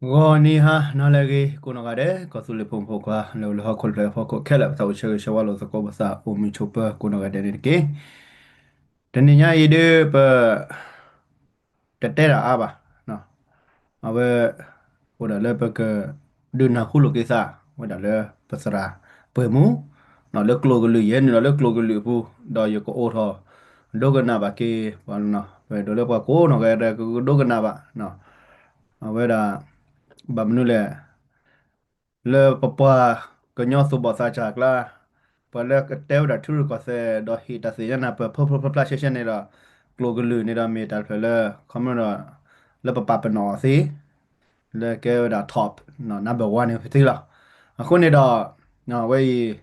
ဂီၤနံၤဟါနၤလၢအဂ့ၤ ကိးနီၢ်ဂၤဒဲး ကီၢ်သူလ့ၤဖိမုၣ်ဖိခွါ လၢအိၣ်လၢဟီၣ်ခိၣ်ဖျၢၣ်အဖီခိၣ်ခဲလၢာ် ပသးအိၣ်ဆၢဂ့ၤဆၢဝါလိာ်သကိး ပသးအိၣ်မုာ်ဆိးပၢၤကိးနီၢ်ဂၤဒဲးန့ၣ်တက့ၢ်. တနံၤညါအံၤဒုး ပ တတဲတၢ်အါဘၣ်, အဝဲ အိၣ်ဒၣ်လၢပက ဒုးနၢ်ဟူလိာ်က့ၤသး ဝဲဒၣ်လၢပသရၣ် ပှဲၤမူ လၢကျိာ်ကလုာ် ယဟဲနုာ်လီၤလၢကျိာ်ကလုာ်အပူၤ ဒီးယကအိးထီၣ် ဒိကနၣ်ဘၣ်က့ၤ ပှၤ ပအဲၣ်ဒိးလၢပှၤကိးနီၢ်ဂၤဒဲး ကဒိကနၣ်ဘၣ် အဝဲဒၣ် ဘၣ်မနုၤလဲၣ် လၢပပှၤကညီသူၣ်ဘီၣ်သးစၢ်အကျါ ပှၤလၢကတဲဝဲဒၣ်ထံရူၢ်ကီၢ်သဲး ဒီးဟ့ၣ်တၢ်သ့ၣ်ညါနၢ်ပၢၢ် ဖျါဖျါဖျါဖျါရှဲရှဲန့ၣ်ဒီး ကျိာ်ကလုာ်န့ၣ်ဒီး မ့ၢ်တၢ်တဖျၢၣ်လၢ ခီမဒီး လၢပပာ်ပနီၣ်အီၤသ့ လၢကဲဝဲဒၣ် top number one န့ၣ်သ့လီၤ. အဃိန့ၣ်ဒီး အဝဲအံၤ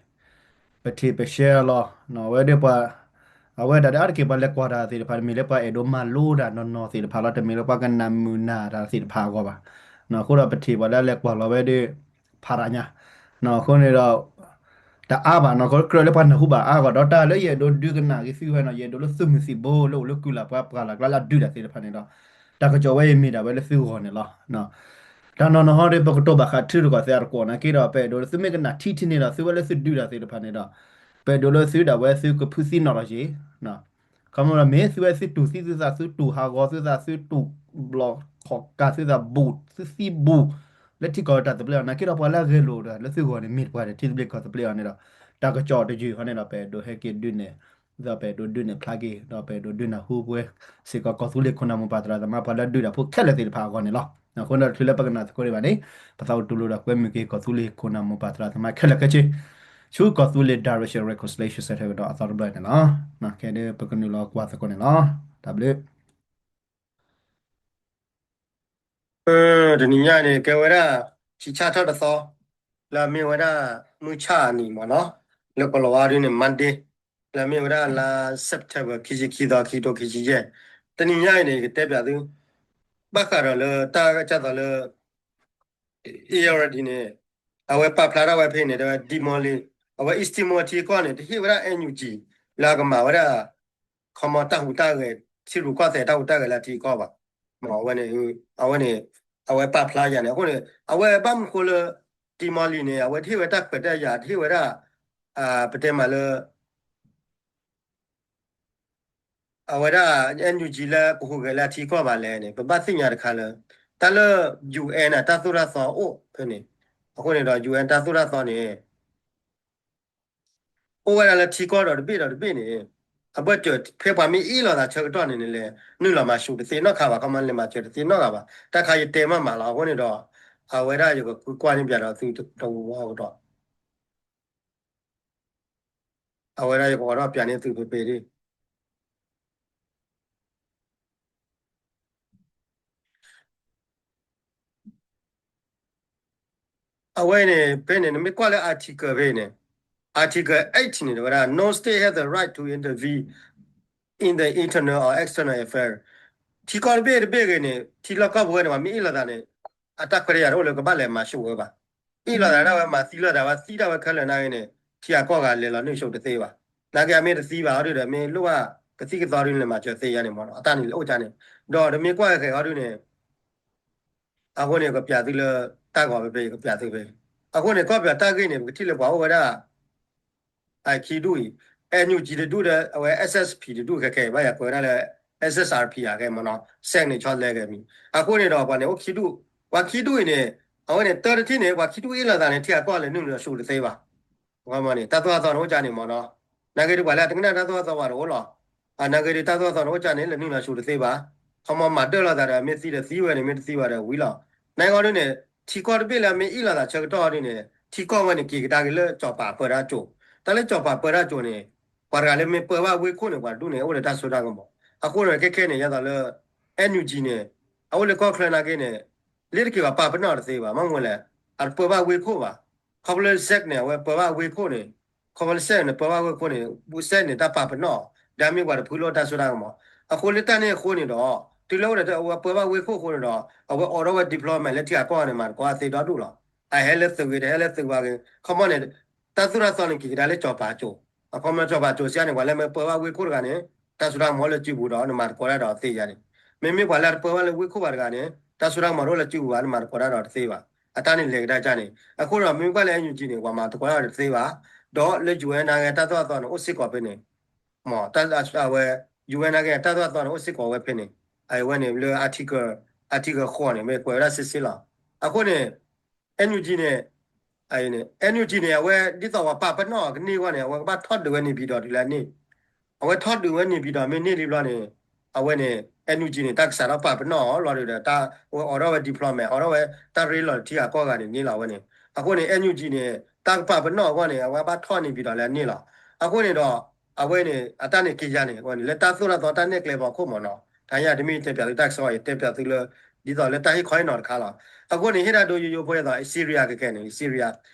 ပထံၣ်ပရှဲလီၤ အဝဲဒၣ်ပှၤ အဝဲဒၣ်ဒီးအါတက့ၢ်ပှၤလဲၤကွၢ်တၢ်သ့ၣ်တဖၣ် တမ့ၢ်လၢပှၤအဲၣ်ဒိးမၤလိတၢ်နီၢ်နီၢ်သ့ၣ်တဖၣ်လီၤ. တမ့ၢ်လၢပှၤကနၣ်မုာ်နၢ်တၢ်သ့ၣ်တဖၣ်အဂီၢ်ဘၣ်. အဃိဒီးပထံၣ်ပှၤလၢအလဲၤကွၢ်လီၤဝဲဒၣ် ဖးတၢ်ညါ အဃိန့ၣ်ဒီး တအါဘၣ်နီၢ် ကြၢးလၢပှၤနၢ်ဟူဘၣ်အါဂီၢ် ဒီးတၢ်လၢယအဲၣ်ဒိးဒုးကနၣ်က့ၤသုဝဲနီၢ် ယအဲၣ်ဒိးလၢသုးမုၢ်သံၣ်ဘိ လၢအိၣ်လၢကုၢ်လၢ်ပှၤပှၢ်လၢ်ကျါလၢအဒုးတၢ်သ့ၣ်တဖၣ်န့ၣ်ဒီး တၢ်ကစီၣ်ဝဲအံၤမ့ၢ်ဒၣ်ဝဲလၢသုဂီၢ်န့ၣ်လီၤ. တၢ်နီၢ်နီၢ်ဟီဒီး ပကတိၤဘၣ်ဃးထံရူၢ်ကီၢ်သဲးအတကွီၣ်နာ်က့ဒီး ပအဲၣ်ဒိးလၢသုမ့ၢ်ကနၣ်ထံထံန့ၣ်ဒီး သုဝဲလၢသုဒုးတၢ်သ့ၣ်တဖၣ်န့ၣ်ဒီး ပအဲၣ်ဒိးလၢသုဒၣ်ဝဲသုကဖုသံနီၣ်ထီၣ်က့ၤ ခီမဒီးမ့ၢ်သုဝဲသုတူၢ်သံသုသး သုတူၢ်ဟးဂီၤသုသး သုတူၢ်ဘျီၣ်ခီၣ်ကးသုသး ဘူး သုသံဘူး လၢထံကီၢ်တၢ်သဘျ့အီၤ နာ်က့ဒီးပှၤလၢအဂဲၤလိာ်ဒီးလၢသုဂီၢ်န့ၣ် မ့ၢ်ပှၤဒီးထံသဘျ့ကီၢ်သဘျ့အီၤန့ၣ်ဒီး တၢ်ကစီၣ်တယုၢ်ဟီန့ၣ်ဒီး ပအဲၣ်ဒိးဟဲက့ၤဒုးနဲၣ် ဒီးပအဲၣ်ဒိးဒုးနဲၣ်ဖျါက့ၤ ဒီးပအဲၣ်ဒိးဒုးနၢ်ဟူပှဲၤစ့ၢ်ကီး ကီၢ်သူလ့ၤခိၣ်နၢ်မိၢ်ပၢ်သရၣ်သမါ ပှၤလၢအဒုးတၢ်ဖိခဲလၢာ်သ့ၣ်တဖၣ်အဂီၢ်န့ၣ်လီၤ. အဃိန့ၣ်ဒီး တုၤလၢပကနၣ်သကိးဒံးဘၣ်န့ၣ် ပသးအိၣ်တူၢ်လိာ်ဒီးကွဲမုာ်က့ၤ ကီၢ်သူလ့ၤခိၣ်နၢ်မိၢ်ပၢ်သရၣ်သမါခဲလၢာ်ခဲဆ့ ဆူကီၢ်သူလ့ၤ Direction Reconciliation Centre ကဒီးအသီတဘျီန့ၣ်လီၤ. ခဲဒၣ်ပကနုာ်လီၤကွၢ်သကိးန့ၣ်လီၤ. တၢ်ဘျုး တနံၤညါန့ၣ် ကဲဝဲဒၣ် ခံဆၣ်ထီၣ်တသီ လၢအမ့ၢ်ဝဲဒၣ် မုၢ်ဆၣ်အနံၤမ့ၢ်နီၤ လၢကလီၤဝါဒုန့ၣ် Monday လၢအမ့ၢ်ဝဲဒၣ်လါ September ခံဆံခံသီ ခံကထိခံဆံယဲၢ် တနံၤညါအံၤန့ၣ် ယကတဲပၠးသု ဘၣ်ဃးဒီးလၢတၢ်ကစီၣ်လၢ Irrawaddy န့ၣ် အဝဲပာ်ဖျါထီၣ်ဝဲဖဲန့ၣ် တဲဝဲ demolish အဝဲ East Timor ထံကီၢ်န့ၣ် တဟ့ၣ်ဝဲဒၣ် NUG လၢအကမၤဝဲဒၣ် ခီမီတၢ်ဟူးတၢ်ဂဲၤ ထံရူၢ်ကီၢ်သဲးတၢ်ဟူးတၢ်ဂဲၤလၢထံကီၢ်ဘၣ်. အဝဲန့ၣ် အဝဲန့ၣ် အဝဲပာ်ဖျါယၤန့ၣ် အဃိန့ၣ် အဝဲဘၣ်မနုၤဃိလၢ demolish န့ၣ် အဝဲတဟ့ၣ်ဝဲတၢ်ခွဲးတၢ်ယာ် တဟ့ၣ်ဝဲဒၣ် ပတဲမးလၢ အဝဲဒၣ် NUG လၢကဟူးဂဲၤလၢအထံကီၢ်ဘၣ်လဲၣ်န့ၣ် ပဘၣ်သ့ၣ်ညါတခါလၢ တၢ်လၢ UN န့ၣ် တၢ်သိၣ်တၢ်သီအိၣ်ဖဲန့ၣ် အဃိန့ၣ်ဒီး UN တၢ်သိၣ်တၢ်သီန့ၣ် အိၣ်ဝဲဒၣ်လၢထံကီၢ်ဒီးတဘ့ၣ်ဒီးတဘ့ၣ်န့ၣ် အဘၢၣ်စၢၤဖဲပှၤမ့ၢ်အ့ၣ်လိာ်သးဆၢကတီၢ်န့ၣ်န့ၣ်လဲၣ် နုာ်လီၤမၤဆူၣ်တသ့နီတခါဘၣ် ခီမီလဲၤမၤစၢၤတသ့နီတဂၤဘၣ် တၢ်ခါယတဲမးမးလီၤ အဃိန့ၣ်ဒီး အဝဲဒၣ်ယကကွၢ်န့ၢ်ပၠးဒီးသုတဝီကဒီး အဝဲဒၣ်ယကအိးထီၣ်ပၠးန့ၢ်သုဖဲဖဲဒၣ် အဝဲန့ၣ် ဖဲန့ၣ် နမ့ၢ်ကွၢ်လၢ article ဖဲန့ၣ် article eight န့ၣ် တဲဝဲဒၣ် no state has the right to intervene in the internal or external affair ထံကီၢ်တဘ့ၣ်တဘ့ၣ်ဂ့ၤန့ၣ် ထံလီၢ်ကီၢ်ပူၤဝဲန့ၣ် ပှၤမ့ၢ်အ့ၣ်လိာ်သးန့ၣ် အတၢ်ခွဲးတၢ်ယာ်တအိၣ်လၢကဘၣ်လဲၤမၤဆူၣ်ဝဲဘၣ် အ့ၣ်လိာ်သးဒၣ်ဝဲမၤသံလိာ်သးဝဲသံဒၣ်ဝဲခဲလၢာ်နာ်ဂ့ၤန့ၣ် ထံအကီၢ်ဂၤလဲၤလီၤနုာ်ဆူၣ်တသ့ဘၣ် နာ်ဂ့ၤအမ့ၢ်တသံဘၣ်အီၤဒုဒီး မ့ၢ်လိၣ်ဘၣ်ကသံၣ်ကသီဒုန့ၣ် မၤစၢၤသ့ယါန့ၣ်မ့ၢ်နီၤ အတၢ်န့ၣ်လၢအိၣ်ကါန့ၣ် ဒီးတမ့ၢ်ကွၢ်ဃဲၤအီၤဒုန့ၣ် အဃိန့ၣ် ကပျးသုလၢ တၢ်ဂီၤဖဲဖဲ ကပျးသုဖဲ အဃိန့ၣ် ကီၢ်ပယီၤတၢ်ဂ့ၢ်န့ၣ် ပကထံၣ်လၢပှၤအိၣ်ဝဲဒၣ် အခံဒူၣ်အံၤ NUG တဒူၣ်ဒီး အဝဲ SSP တဒူၣ်ခဲခဲအံၤ ဘၣ်ယၤကွဲးဝဲဒၣ်လၢ SSRP အခဲမ့ၢ်နီၤ စဲးန့ၣ်ဆီလဲကဲမံၤ အဃိန့ၣ်ဒီး ပှၤန့ၣ်အိၣ်ခံဒူၣ် ပှၤခံဒူၣ်အံၤန့ၣ် အဝဲန့ၣ် တၢ်တထံၣ်န့ၣ် ပှၤခံဒူၣ်အ့ၣ်လိာ်သးန့ၣ် ထံအကီၢ်လဲၤနုာ်လီၤဆူၣ်တသ့ဘၣ် န့ၣ် တၢ်သိၣ်တၢ်သီန့ၣ်အိၣ်ကါန့ၣ်မ့ၢ်နီၤ နာ်ဂ့ၤဒုးပှၤလၢအတကနၣ်တၢ်သိၣ်တၢ်သီဝဲတအိၣ်လီၤ နာ်ဂ့ၤဒုးတၢ်သိၣ်တၢ်သီန့ၣ်အိၣ်ကါန့ၣ် လဲၤနုာ်လီၤဆူၣ်တသ့ဘၣ် ခီမီမၤဒၢၣ်လိာ်သးဒီး မ့ၢ်သံဒီးသံဝဲန့ၣ် မ့ၢ်တသံဘၣ်ဒီးဝံၤလီၤ နာ်ဂ့ၤဒုးန့ၣ် ထံကီၢ်တဘ့ၣ်လၢအမ့ၢ်အ့ၣ်လိာ်သးဆၢကတီၢ်ဒုးန့ၣ် ထံကီၢ်ဝဲန့ၣ် က့ၤကဒါက့ၤလၢစီၤပၤပၢတၢ်ကၠိၤ တၢ်လၢစီၤပၤပၢတၢ်ကၠိၤန့ၣ် ပှၤတဂၤလၢမ့ၢ်ပၢဘၣ်ဝ့ၢ်ခိၣ်န့ၣ် ပှၤတဒူၣ်န့ၣ် အိၣ်ဒီးတၢ်စိတၢ်ကမီၤ အဃိန့ၣ် ခဲခဲန့ၣ် ယသးလၢ NUG န့ၣ် အအိၣ်လၢကီၢ်ချၢနာ်က့န့ၣ် လၢတက့ၤပှၤပာ်ပနီၣ်တသ့ဘၣ် မ့ၢ်မနုၤလဲၣ် အတပၢဘၣ်ဝ့ၢ်ခိၣ်ဘၣ် ခီဖျိလၢ စဲး န့ၣ် အဝဲပၢဘၣ်ဝ့ၢ်ခိၣ်န့ၣ် ခီဖျိလၢ စဲး န့ၣ် ပၢဘၣ်ဝ့ၢ်ခိၣ်န့ၣ် စဲး န့ၣ် တၢ်ပာ်ပနီၣ် ဒါမ့ၢ်ပှၤတဖုလၢတၢ်စိတၢ်ကမီၤ အဃိလၢတၢ်န့ၣ်အဃိန့ၣ်ဒီး တုၤလၢအိၣ်ဒီးအဝဲပၢဘၣ်ဝ့ၢ်ခိၣ်အဃိန့ၣ်ဒီး အဝဲအိးထီၣ်ဝဲ deployment လၢထံဂၤကီၢ်ဂၤန့ၣ် မၤသကိးအသ့ဒီဒူၣ်လီၤ အဟဲလၢသုးဂ့ၤ တဟဲလၢသုးဝါဂ့ၤ ခီမီန့ၣ် တၢ်သိၣ်တၢ်သီန့ၣ် က့ၤကဒါလၢစီၤပၤကၠိၤ အခီမီစီၤပၤကၠိၤစံးန့ၣ် ပှၤလၢမ့ၢ်ပၢဘၣ်ဝ့ၢ်ခိၣ်တဂၤန့ၣ် တၢ်စိတၢ်ကမီၤလၢစုပူၤဒီး နမၤသကိးတၢ်ဒီးအသ့ယါန့ၣ် မ့မ့ၢ်ပှၤလၢအတပၢဘၣ်လၢဝ့ၢ်ခိၣ်ဘၣ်တဂၤန့ၣ် တၢ်စိတၢ်ကမီၤတအိၣ်လၢစုပူၤဘၣ် နမၤသကိးတၢ်ဒီးတသ့ဘၣ်. အတၢ်န့ၣ်လဲၤကဒါကါန့ၣ် အဃိဒီးမ့ၢ်ကွၢ်လၢ NUG န့ၣ် ပှၤမၤသကိးတၢ်ဒီးတသ့ဘၣ်. ဒီးလၢ UN နာ်က့ တၢ်သိၣ်တၢ်သီန့ၣ် အိၣ်စ့ၢ်ကီးဖဲန့ၣ် မ့ၢ်တၢ်အဝဲ UN နာ်က့ တၢ်သိၣ်တၢ်သီန့ၣ် အိၣ်စ့ၢ်ကီးဝဲဖဲန့ၣ် အဝဲန့ၣ်လၢ article article ဃိးန့ၣ် မ့ၢ်ကွဲးဝဲဒၣ်စ့စ့လီၤ. အဃိန့ၣ် NUG န့ၣ် NUG န့ၣ် အဝဲဒ်သိးပှၤပာ်ပနီၣ်အီၤကန့ၢ်အဂီၢ်န့ၣ် အဝဲကဘၣ်ထီၣ်ဒုးဝဲ နေပြည်တော် တုၤလၢအန့ၢ် အဝဲထီၣ်ဒုးဝဲ နေပြည်တော် မ့ၢ်န့ၢ်လံဘျီန့ၣ် အဝဲန့ၣ် NUG န့ၣ် တၢ်ကစးထီၣ်ပာ်ပနီၣ်အီၤလီၤဒီး တၢ်ဝဲအိးထီၣ်ဝဲ diplomat အိးထီၣ်ဝဲတၢ်ရ့လိာ်တထံဂၤကီၢ်ဂၤန့ၣ်န့ၢ်လီၤဝဲန့ၣ်. အဃိန့ၣ် NUG န့ၣ် တၢ်ကပာ်ပနီၣ်အဂီၢ်န့ၣ် အဝဲဘၣ်ထီၣ် နေပြည်တော် လၢအန့ၢ်လီၤ. အဃိန့ၣ်ဒီး အဝဲန့ၣ် အတၢ်န့ၣ်က့ၤယၤန့ၣ် အဝဲန့ၣ် လၢတၢ်သိၣ်တၢ်သီတၢ်နဲၣ်ကျဲဖီခိၣ်မ့ၢ်နီၤ တဟါညါတမ့ၢ်တဲပၠးသုတၢ်ကစီၣ် ယတဲပၠးသုလၢ ဒ်သိးလၢတၢ်ဟ့ၣ်ခီဟ့ၣ်နီၤတခါလီၤ. အဃိန့ၣ် ဟ့ၣ်ဒၣ်ဒိယိယိဖိဒ်သိး Syria ကကဲန့ၣ် Syria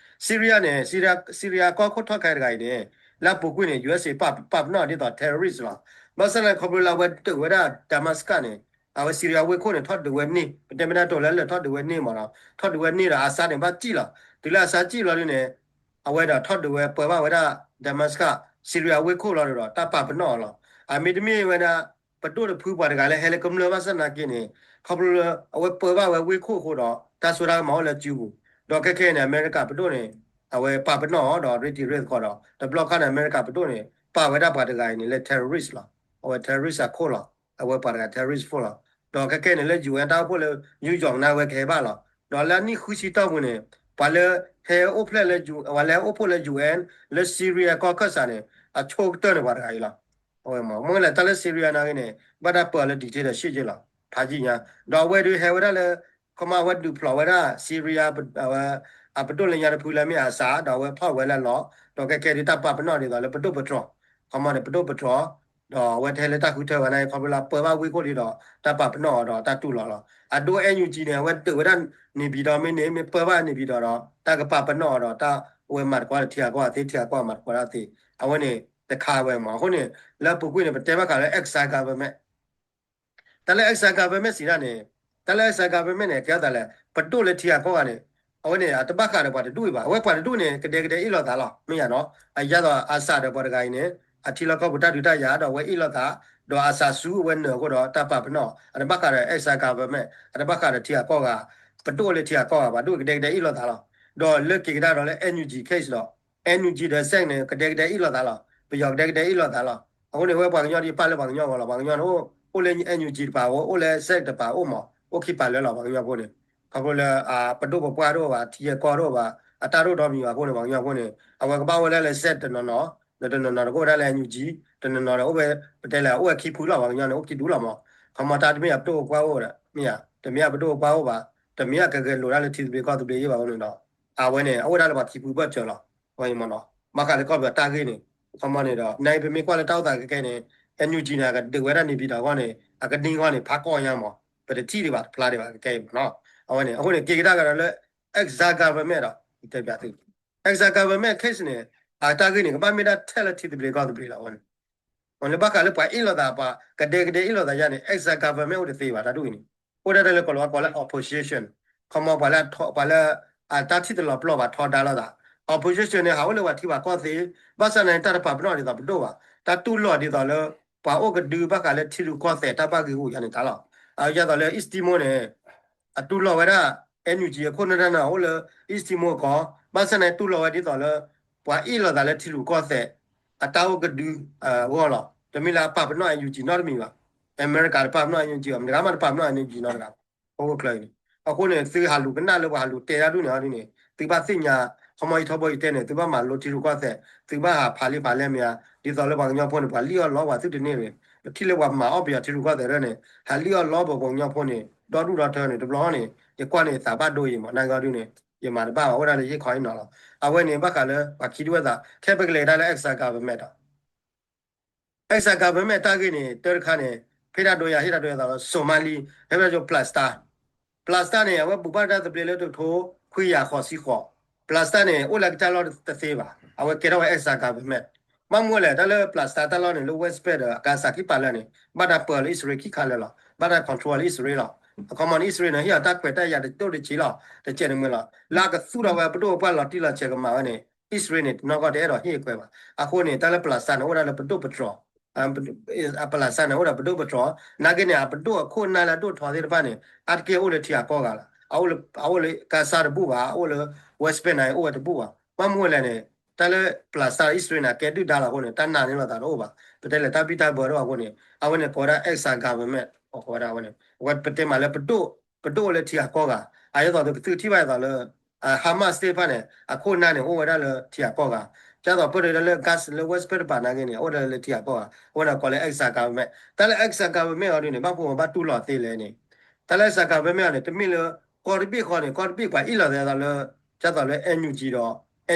Syria န့ၣ် Syria ကီၢ်ခိၣ်ထီၣ်ခဲတဂၤအံၤန့ၣ် လၢအပူၤကွံာ်န့ၣ် ယူအက်စ် ပာ်ပနီၣ်ဒ်သိး terrorist လီၤ. ဘၣ်ဆၣ်န့ၣ် ခီဖျိလၢအဝဲဒုးဝဲဒၣ် Damascus န့ၣ် အဝဲ Syria ဝ့ၢ်ခိၣ်န့ၣ် ထီၣ်ဒုးဝဲန့ၢ် ပတဲမ့ၢ်ဒၣ်တိၤလၢလၢာ်ထီၣ်ဒုးဝဲန့ၢ်မ့ၢ်နီၤ ထီၣ်ဒုးဝဲန့ၢ်ဒီး Assad န့ၣ် ဘၣ်စံၣ်လီၤ. တုၤလၢ Assad စံၣ်လီၤဒ်န့ၣ် အဝဲဒီးထီၣ်ဒုးဝဲပၢဘၣ်ဝဲဒၣ် Damascus Syria ဝ့ၢ်ခိၣ်လီၤဒီး တၢ်ပာ်ပနီၣ်အီၤလီၤ. အမ့တမ့ၢ်ဝဲဒၣ် ပဒိၣ်တဖုပှၤတဂၤလၢဟဲလၢကမျၢၢ်ဘၣ်ဆၣ်သနာ်က့န့ၣ် ခီဖျိလၢ အဝဲပၢဘၣ်ဝဲဝ့ၢ်ခိၣ်အဃိဒီး တၢ်စိတၢ်ကမီၤအိၣ်လၢစုပူၤ ဒီးခဲခဲန့ၣ် အမဲရကၤပဒိၣ်န့ၣ် အဝဲပာ်ပနီၣ်အီၤဒီး ရ့တံၤရ့သကိးဒီး တဘျီခါန့ၣ် အမဲရကၤပဒိၣ်န့ၣ် ပာ်ဝဲဒၣ်ပှၤတဂၤအံၤန့ၣ်လၢ terrorist လီၤ. အဝဲ terrorist အခိၣ်လီၤ. အဝဲပှၤတဂၤ terrorist ဖိလီၤ. ဒီးခဲခဲန့ၣ်လၢ UN တၢ်အိၣ်ဖှိၣ်လၢ New York နာ်ဝဲကဟဲဘၣ်လီၤ. ဒီးလၢအနံၣ်ဃုဆံတီၢ်ပူၤန့ၣ် ပှၤလၢဟဲအိၣ်ဖျဲၣ်လၢ ပှၤလၢဟဲအိၣ်ဖှိၣ်လၢ UN လၢ Syria ကီၢ်ခၢၣ်စးန့ၣ် အဆိကတၢၢ်န့ၣ်ပှၤတဂၤအံၤလီၤ. အဝဲမ့ၢ် မ့ၢ်လဲၣ်တၢ်လၢ Syria နာ်က့န့ၣ် ဘၣ်တၢ်ပၢလၢ dictatorship က့လီၤ. ဖးယံာ်ညါ ဒီးအဝဲဒုးဟဲဝဲဒၣ်လၢ ခီမီအဝဲဒုးဖျိးဝဲဒၣ် Syria အပဒိၣ်လၢညါတဖုလၢမ့ၢ် Assad ဒီးအဝဲဖီၣ်ဝဲလၢလီၤ. ဒီးခဲခဲဒုးတၢ်ပာ်ပနီၣ်ဒ်သိးလၢပဒိၣ်ပတြီၤ ခီမီန့ၣ် ပဒိၣ်ပတြီၤ ဒီးအဝဲတဟဲလၢတၢ်ဃုထၢဝဲန့ၣ် ခီဖျိလၢပၢဘၣ်ဝ့ၢ်ခိၣ်လံဒီး တၢ်ပာ်ပနီၣ်အီၤဒီးတၢ်တူၢ်လိာ်လီၤ. အဒိ NUG န့ၣ် အဝဲဒုးဝဲဒၣ် နေပြည်တော် မ့ၢ်န့ၣ် မ့ၢ်ပၢဘၣ် နေပြည်တော် ဒီး တၢ်ကပာ်ပနီၣ်အီၤဒီး တၢ်ဝဲမၤသကိးတထံဂၤကီၢ်ဂၤသ့ ထံဂၤကီၢ်ဂၤမၤသကိးတၢ်သ့ အဝဲန့ၣ် တခါဝဲမ့ၢ် အဃိန့ၣ် လၢအပူၤကွံာ်န့ၣ် ပတဲဘၣ်ဃးလၢ exile government တၢ်လၢ exile government စံးဒၣ်န့ၣ် တၢ်လၢ exile government န့ၣ် ကဲသးလဲၣ် ပဒိၣ်လၢထံဂၤကီၢ်ဂၤန့ၣ် အဝဲန့ၣ် အတဘၣ်ဃးဒီးပှၤတဒူၣ်အံၤဘၣ်. အဝဲပှၤတဒူၣ်န့ၣ် ကဒဲကဒဲအ့ၣ်လိာ်သးလီၤ မ့ၢ်ယါနီၤ. အယါသိး Assad ဒီးပှၤတဂၤအံၤန့ၣ် အထံလီၢ်ကီၢ်ပူၤတၢ်ဒုးတၢ်ယၤဒီးအဝဲအ့ၣ်လိာ်သး ဒီး Assad စူးအဝဲနၢၤအဃိဒီးတၢ်ပာ်ပနီၣ် အတဘၣ်ဃးဒီး exile government အတဘၣ်ဃးဒီးထံဂၤကီၢ်ဂၤ ပဒိၣ်လၢထံဂၤကီၢ်ဂၤ ပှၤဒိၣ်ကဒဲကဒဲအ့ၣ်လိာ်သးလီၤ. ဒီးလၢက့ၤကဒါဒီးလၢ NUG case ဒီး NUG ဒီး SAC န့ၣ် ကဒဲကဒဲအ့ၣ်လိာ်သးလီၤ. ပယီၤကဒဲကဒဲအ့ၣ်လိာ်သးလီၤ. အဃိန့ၣ် ဝဲပှၤကညီဒ်ပာ်လၢပှၤကညီဂီၢ်လီၤ. ပှၤကညီန့ၣ် အိၣ်လၢ NUG တပၤအိၣ် အိၣ်လၢ SAC တပၤအိၣ်မး အိၣ်ခံပၤလၢာ်လီၤ ပှၤကညီဖိန့ၣ်. ခီဖျိလၢ ပဒိၣ်ပပှၢ်တအိၣ်ဘၣ် ထံဂၤကီၢ်တအိၣ်ဘၣ် အတၢ်ဒိၣ်ဒီမံၤဘၣ်အဃိန့ၣ် ပှၤကညီဖိန့ၣ် အဝဲကဘၣ်အိၣ်ဝဲဒၣ်လၢ SAC တနီၤနီၤ ဒီးတနီၤနီၤတကအိၣ်ဝဲဒၣ်လၢ NUG တနီၤနီၤဒီးအိၣ်ဝဲ ပတဲလဲၣ် အိၣ်ဝဲခံဖုလီၤ ပှၤကညီန့ၣ် အိၣ်ခံဒူလီၤမး. ခီမီတၢ်တမ့ၢ်အပဒိၣ်ပပှၢ်အိၣ်ဒီး မ့ၢ်ဧါ တမ့ၢ်အပဒိၣ်ပပှၢ်အိၣ်ဘၣ် တမ့ၢ်အကဂဲၤလိာ်ဒၣ်လၢထံသဘျ့ကီၢ်သဘျ့ယ့ၢ်ဘၣ်အဃိန့ၣ်ဒီး အဝဲန့ၣ် အအိၣ်ဒၣ်လၢပှၤခံဖုဘၢၣ်စၢၤလီၤ. ဝဲမ့ၢ်နီၤ ဘၣ်ဃးလၢကီၢ်ပယီၤတၢ်ဂ့ၢ်န့ၣ် ခီမီန့ၣ်ဒီး နပမ့ၢ်ကွၢ်လၢတၢ်အိၣ်သးကကဲန့ၣ် NUG န့ၣ် အကဒုးဝဲဒၣ် နေပြည်တော် အဂီၢ်န့ၣ် အကနံၣ်အဂီၢ်န့ၣ် ဖးကီၢ်ညါမး ပတထံၣ်ဒံးဘၣ် တဖျါဒံးဘၣ် ကကဲအံၤမ့ၢ်နီၤ. အဝဲန့ၣ် အဃိန့ၣ် က့ၤကဒါကဒီးလၢ exile government ဒီး တဲပၠးသု exile government case န့ၣ် အတၢ်ဂ့ၢ်န့ၣ် ကဘၣ်မ့ၢ်ဒၣ်ထဲလၢထံသဘျ့ကီၢ်သဘျ့လီၤ အဝဲန့ၣ် လၢဘၣ်ဃးလၢပှၤအ့ၣ်လိာ်သး ပှၤကဒဲကဒဲအ့ၣ်လိာ်သးယါန့ၣ် exile government အိၣ်တသ့ဘၣ် တၢ်ဒ်အံၤန့ၣ် အိၣ်ဒၣ်ထဲလၢကီၢ်လီၤ ကိးလၢ opposition ခီမီပှၤလၢ ပှၤလၢ အတၢ်ထံၣ်တလီၤပျီၢ်ဘၣ်ထီဒါလိာ်သး opposition န့ၣ် ဟးအိၣ်လၢပှၤထံပှၤကီၢ်သ့ ဘၣ်ဆၣ်န့ၣ် တၢ်တပာ်ပနီၣ်ဒ်သိးပဒိၣ်ဘၣ် တၢ်တူၢ်လိာ်ဒ်သိးလၢ ပှၤအိၣ်ကဒုဘၣ်ဃးလၢထံရူၢ်ကီၢ်သဲးတၢ်ဘၣ်ဂ့ၢ်ဂူာ်ယါန့ၣ်တၢ်လီၤ. အယါသိးလၢ East Timor န့ၣ် အတူၢ်လိာ်ဝဲဒၣ် NUG အခိၣ်နၢ်တၢ်န့ၣ်အိၣ်လၢ East Timor အကီၢ် ဘၣ်ဆၣ်န့ၣ် တူၢ်လိာ်ဝဲဒ်သိးလၢ ပှၤအ့ၣ်လိာ်သးလၢထံရူၢ်ကီၢ်သဲး အတၢ်အိၣ်ကဒုအဂီၢ်လီၤ. တမ့ၢ်လၢအပာ်ပနီၣ် NUG နီတမံၤဘၣ်. အမဲရကၤတပာ်ပနီၣ် NUG ဘၣ် မတၤဂၤမးတပာ်ပနီၣ် NUG နီတဂၤ အိၣ်ဝဲကျၢၤအံၤန့ၣ်. အဃိန့ၣ် သုဟးလူၤကနၣ်လၢပှၤဟးလူၤတဲတၢ်ဒ်န့ၣ်အီၤဒ်န့ၣ် သုဘၣ်သ့ၣ်ညါ ခီမီယထီဘိယတဲန့ၣ် သုဘၣ်မၤလိထံရူၢ်ကီၢ်သဲး သုဘၣ်ဟးဖးလံာ်ဖးလဲမ့ၢ်ဧါ ဒ်သိးလၢပှၤကညီဖိန့ၣ် ပှၤလံၣ်အီၣ်လီပှၤသုတန့ၢ်န့ၣ် ပထံၣ်လၢပှၤမၤအီၣ်ပယီၤထံရူၢ်ကီၢ်သဲးဒ်န့ၣ် ဟးလံၣ်အီၣ်လီပပှၤကညီဖိန့ၣ် ဒီဒူၣ်ဒီထၢန့ၣ် တဘျီန့ၣ် ယကွၢ်န့ၣ်သးဘၣ်ဒိအံၤမး နာ်က့အီၤဒ်န့ၣ် ယမၤတဘၣ်ဘၣ် အိၣ်ဒၣ်လၢယဟ့ၣ်ခီဟ့ၣ်နီၤလီၤ. အဝဲန့ၣ် ဘၣ်ဃးလၢပှၤခံဒူၣ်ဝဲသး ခဲပကလဲၤကဒါလၢ exile government ဒီး exile government တၢ်ဂ့ၢ်န့ၣ် တၢတခါန့ၣ် ဖဲဒၣ်ဒိယၤဟ့ၣ်ဒၣ်ဒိယၤသးလီၤ Somali ဖဲဖဲကၠိ Black Star Black Star န့ၣ် အဝဲဘူးဘၣ်တၢ်သဘျ့လၢတကထိခွံကယၤဃိးဆံဃိး Black Star န့ၣ် အိၣ်လၢကစၢ်လီၢ်တသ့ဘၣ် အဝဲကဲထီၣ်ဝဲ exile government ဘၣ်မနုၤလဲၣ် တၢ်လၢ Black Star တၢ်လီၢ်န့ၣ် လၢ West Bank ဒီး Gaza ခံပၤလၢာ်န့ၣ် ဘၣ်တၢ်ပၢလၢအံၣ်စရ့လးခံခါလၢာ်လီၤ. ဘၣ်တၢ် control လၢအံၣ်စရ့လးလီၤ. အခီမီန့ၣ် အံၣ်စရ့လးန့ၣ် ဟ့ၣ်အီၤတၢ်ခွဲးတၢ်ယာ်တဒိၣ်တဆံးလီၤ. တကဲးန့ၣ်မ့ၢ်လီၤ. လၢအကသူၣ်ထီၣ်ဝဲပဒိၣ်ပပှၢ်လီၤတံၢ်လီၤဆဲးကမၤဝဲန့ၣ် အံၣ်စရ့လးန့ၣ် နီၢ်ကီၢ်တအဲၣ်ဒိးဟ့ၣ်အခွဲးဘၣ်. အဃိန့ၣ် တၢ်လၢ Black Star န့ၣ် အိၣ်ဝဲဒၣ်လၢပဒိၣ်ပတြီၤ အပလၢ်စတၢ်န့ၣ် အိၣ်ဒီးပဒိၣ်ပထီ, နာ်က့န့ၣ် အပဒိၣ်အခိၣ်အနၢ်လၢအဒိၣ်ထီသ့ၣ်တဖၣ်န့ၣ် အါတက့ၢ်အိၣ်လၢထံဂၤကီၢ်ဂၤလီၤ. အအိၣ်လၢ အအိၣ်လၢ Gaza တဘူၣ်ဘၣ်, အအိၣ်လၢ West Bank န့ၣ် အိၣ်ဝဲတဘူၣ်ဘၣ်. ဘၣ်မနုၤလဲၣ်န့ၣ် တၢ်လၢ ပလၢ်စတၢ် အံၣ်စရ့လးန့ၣ် အကဲဒုၣ်ဒါလီၤအဃိန့ၣ် တၢ်နာ်န့ၢ်လိာ်သးတအိၣ်ဘၣ်. ပတဲလဲၣ်တၢ်ဘံၣ်တၢ်ဘၢတအိၣ်အဃိန့ၣ် အဝဲန့ၣ်ကိးဝဲဒၣ် exile government အဃိဝဲဒၣ်အဝဲန့ၣ် အဝဲပတဲမးလၢ ပဒိၣ်အိၣ်လၢထံဂၤကီၢ်ဂၤ, အဒ်သိးသုကထံၣ်ဘၣ်အသိးလၢ Hamas သ့ၣ်တဖၣ်န့ၣ် အခိၣ်အနၢ်န့ၣ် အိၣ်ဝဲဒၣ်လၢထံဂၤကီၢ်ဂၤ, ဒ်သိးပၣ်ဒီးလၢ Gaza လၢ West Bank တပၤနာ်က့န့ၣ် အိၣ်ဒၣ်လၢထံဂၤကီၢ်ဂၤ, အဝဲန့ၣ်ကိးလၢ exile government. တၢ်လၢ exile government အီၤဒ်န့ၣ် ဘၣ်မနုၤဘၣ်တူၢ်လိာ်သ့လဲၣ်န့ၣ်, တၢ်လၢ exile government အီၤန့ၣ် တမ့ၢ်လၢ ကီၢ်တဘ့ၣ်ဃီန့ၣ် ကီၢ်တဘ့ၣ်ပှၤအ့ၣ်လိာ်သးအသိးလၢ ဒ်သိးလၢ NUG ဒီး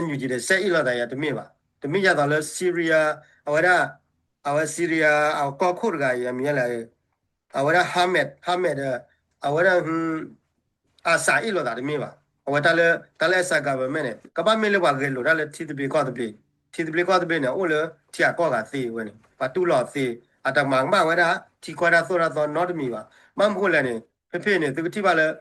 NUG ဒီး စဲအ့ၣ်လိာ်သးယၤတမ့ၢ်ဘၣ်. တမ့ၢ်ဒ်သိးလၢ Syria အဝဲဒၣ် အဝဲ Syria အကီၢ်ခိၣ်တဂၤအံၤ အမံၤလဲၣ် အဝဲဒၣ် Ahmed Ahmed ဒီး အဝဲဒၣ် Assad အ့ၣ်လိာ်သးတမ့ၢ်ဘၣ်. အဝဲတၢ်လၢ တၢ်လၢ exile government န့ၣ် ကဘၣ်မ့ၢ်လၢပှၤဂဲၤလိာ်တၢ်လၢထံသဘျ့ကီၢ်သဘျ့, ထံသဘျ့ကီၢ်သဘျ့န့ၣ် အိၣ်လၢထံဂၤကီၢ်ဂၤသ့ဝဲန့ၣ် ပှၤတူၢ်လိာ်သ့, အတမၤကမၣ်ဝဲဒၣ် ထံကီၢ်တၢ်သိၣ်တၢ်သီနီတမံၤဘၣ်. ဘၣ်မနုၤလဲၣ်န့ၣ် ဖဲဖဲအံၤန့ၣ် သုကထံၣ်ဘၣ်လၢ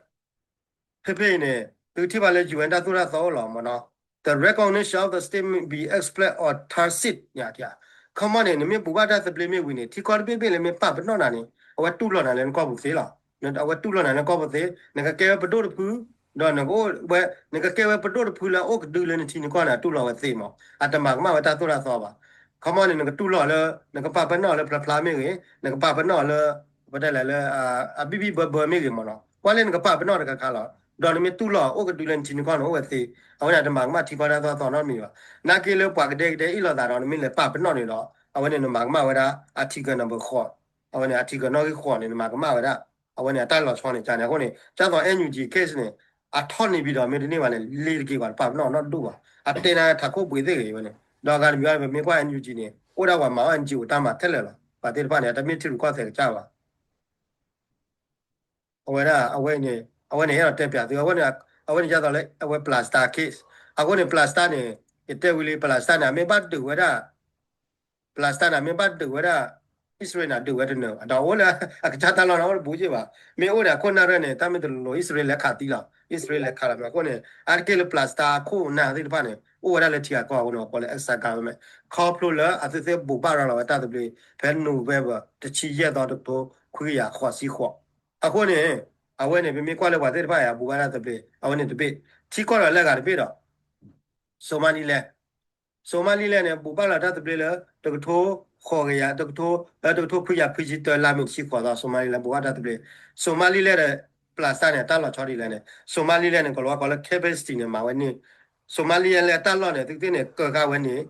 ဖဲဖဲအံၤန့ၣ် သုကထံၣ်ဘၣ်လၢ UN တၢ်သိၣ်တၢ်သီအိၣ်လီၤမ့ၢ်နီၤ, the recognition of the state may be expressed or tacit န့ၣ်, ခီမီန့ၣ် နမ့ၢ်ဘူးဘၣ်တၢ်သဘျ့မ့ၢ်ဝံၤန့ၣ် ထံကီၢ်တဘ့ၣ်ဘ့ၣ်လၢမ့ၢ်ပာ်ပနီၣ်နၤန့ၣ် အဝဲတူၢ်လိာ်နၤလၢနကီၢ်ပူၤသ့လီၤ. အဝဲတူၢ်လိာ်နၤလၢနကီၢ်ပူၤသ့, နကကဲဝဲပဒိၣ်တဖု, ဒီးနကအိၣ်ဝဲ နကကဲဝဲပဒိၣ်တဖုလၢအအိၣ်ကဒုလၢနထံနကီၢ်န့ၣ် အတူၢ်လိာ်ဝဲသ့မး, အတမၤကမၣ်ဝဲတၢ်သိၣ်တၢ်သီဘၣ်. ခီမီန့ၣ် နကတူၢ်လိာ်လၢ နကပာ်ပနီၣ်လၢဖျါဖျါမ့ၢ်ဂ့ၤ, နကပာ်ပနီၣ်လၢ ပတဲလဲၣ်လၢ အဘံၣ်ဘံၣ်ဘၢဘၢမ့ၢ်ဂ့ၤမ့ၢ်နီၤ, ကွၢ်လၢနကပာ်ပနီၣ်တခါခါလီၤ. ဒီးနမ့ၢ်တူၢ်လိာ်အိၣ်ကဒုလၢနထံနကီၢ်န့ၣ် အိၣ်ဝဲသ့, အဝဲန့ၣ်အတမၤကမၣ်ထံကီၢ်တၢ်သိၣ်တၢ်သီနီတမံၤဘၣ်. နာ်က့လၢပှၤကဒဲကဒဲအ့ၣ်လိာ်သးဒီး နမ့ၢ်လဲၤပာ်ပနီၣ်န့ၣ်ဒီး အဝဲန့ၣ်နမၤကမၣ်ဝဲဒၣ် Article number ဃိး, အဝဲန့ၣ် Article နီၣ်ဂံၢ်ဃိးန့ၣ် နမၤကမၣ်ဝဲဒၣ် အဝဲန့ၣ်အတၢ်လီၤဆီန့ၣ် ကန့ၣ်အဃိန့ၣ် ဒ်သိး NUG case န့ၣ် အထီၣ်န့ၢ်ဘံၤဒီးမ့ၢ်တန့ၢ်ဘၣ်န့ၣ် လ့ၤတက့ၤဘၣ် ပာ်ပနီၣ်နီတဒူၣ်ဘၣ်. အတဲနၤထးခိၣ်ဘှံးသ့ၣ်ဂ့ၤဝဲန့ၣ် ဒီးအဂၤတမံၤအံၤ ပမ့ၢ်ကွၢ် NUG န့ၣ် အိၣ်ဒၣ်ပှၤမၤအီၣ် NGO တၢ်မၤထဲလဲၣ်လီၤ. ပှၤသ့ၣ်တဖၣ်န့ၣ် အတမ့ၢ်ထံရူၢ်ကီၢ်သဲးကစၢ်ဘၣ်. အဝဲဒၣ် အဝဲန့ၣ် အဝဲန့ၣ် အဲၣ်ဒိးတဲပၠးသု အဝဲန့ၣ် အဝဲန့ၣ်ဒ်သိးလၢ အဝဲ Palestine case အဃိန့ၣ် Palestine န့ၣ် ယတဲဝံၤလံ Palestine န့ၣ် အမ့ၢ်ဘၣ်ဒုးဝဲဒၣ် Palestine န့ၣ် မ့ၢ်ဘၣ်ဒုးဝဲဒၣ် အံၣ်စရ့လးန့ၣ် ဒုးဝဲတနၢၤဘၣ် ဒီးအိၣ်လၢအကစၢ်တၢ်လီၢ်န့ၣ် အိၣ်တဘူးက့ၢ်ဘၣ်. မ့ၢ်အိၣ်ဒီးအခိၣ်နၢ်ရၢၢ်န့ၣ် တၢ်မ့ၢ်တလိၤလိၤ အံၣ်စရ့လးလဲၤခးသံလီၤ. အံၣ်စရ့လးလဲၤခးလီၤမ့ၢ်အဃိန့ၣ် အါတက့ၢ်လၢ Palestine အခိၣ်အနၢ်သ့ၣ်တဖၣ်န့ၣ် အိၣ်ဝဲဒၣ်လၢထံဂၤကီၢ်အဃိန့ၣ် ပှၤကိးလၢ exile government ခီဖျိလၢအသုသ့ၣ်ဘူးဘၣ်ရၤလီၤဝဲတၢ်သဘျ့ ဖဲ November တဆံယဲၢ်သီ တကထိခွံကယၤဃိးဆံဃိး အဃိန့ၣ် အဝဲန့ၣ် ပမ့ၢ်ကွၢ်လၢပှၤသ့ၣ်တဖၣ်အံၤ အဘူးဘၣ်တၢ်သဘျ့ အဝဲန့ၣ်တဘ့ၣ် ထံကီၢ်ဒီးလၢအဂၤတဘ့ၣ်ဒီး Somaliland Somaliland န့ၣ် ဘူးဘၣ်လီၤတၢ်သဘျ့လၢ တကထိဃိးကယၤ တကထိ တကထိခွံကယၤခွံဆံတၢ လါမ့ၤတဆံဃိးသီ Somaliland ဘူးဘၣ်တၢ်သဘျ့ Somaliland ဒီး Palestine န့ၣ် အတၢ်လီၤဆီဒ်လဲၣ်န့ၣ် Somaliland န့ၣ် ကလီၤဝါကီးလၢ capacity န့ၣ် မၤဝဲန့ၣ် Somaliland လၢအတၢ်လီၢ်န့ၣ် သုသ့ၣ်န့ၣ် ကၢၤဃာ်ဝဲန့ၣ်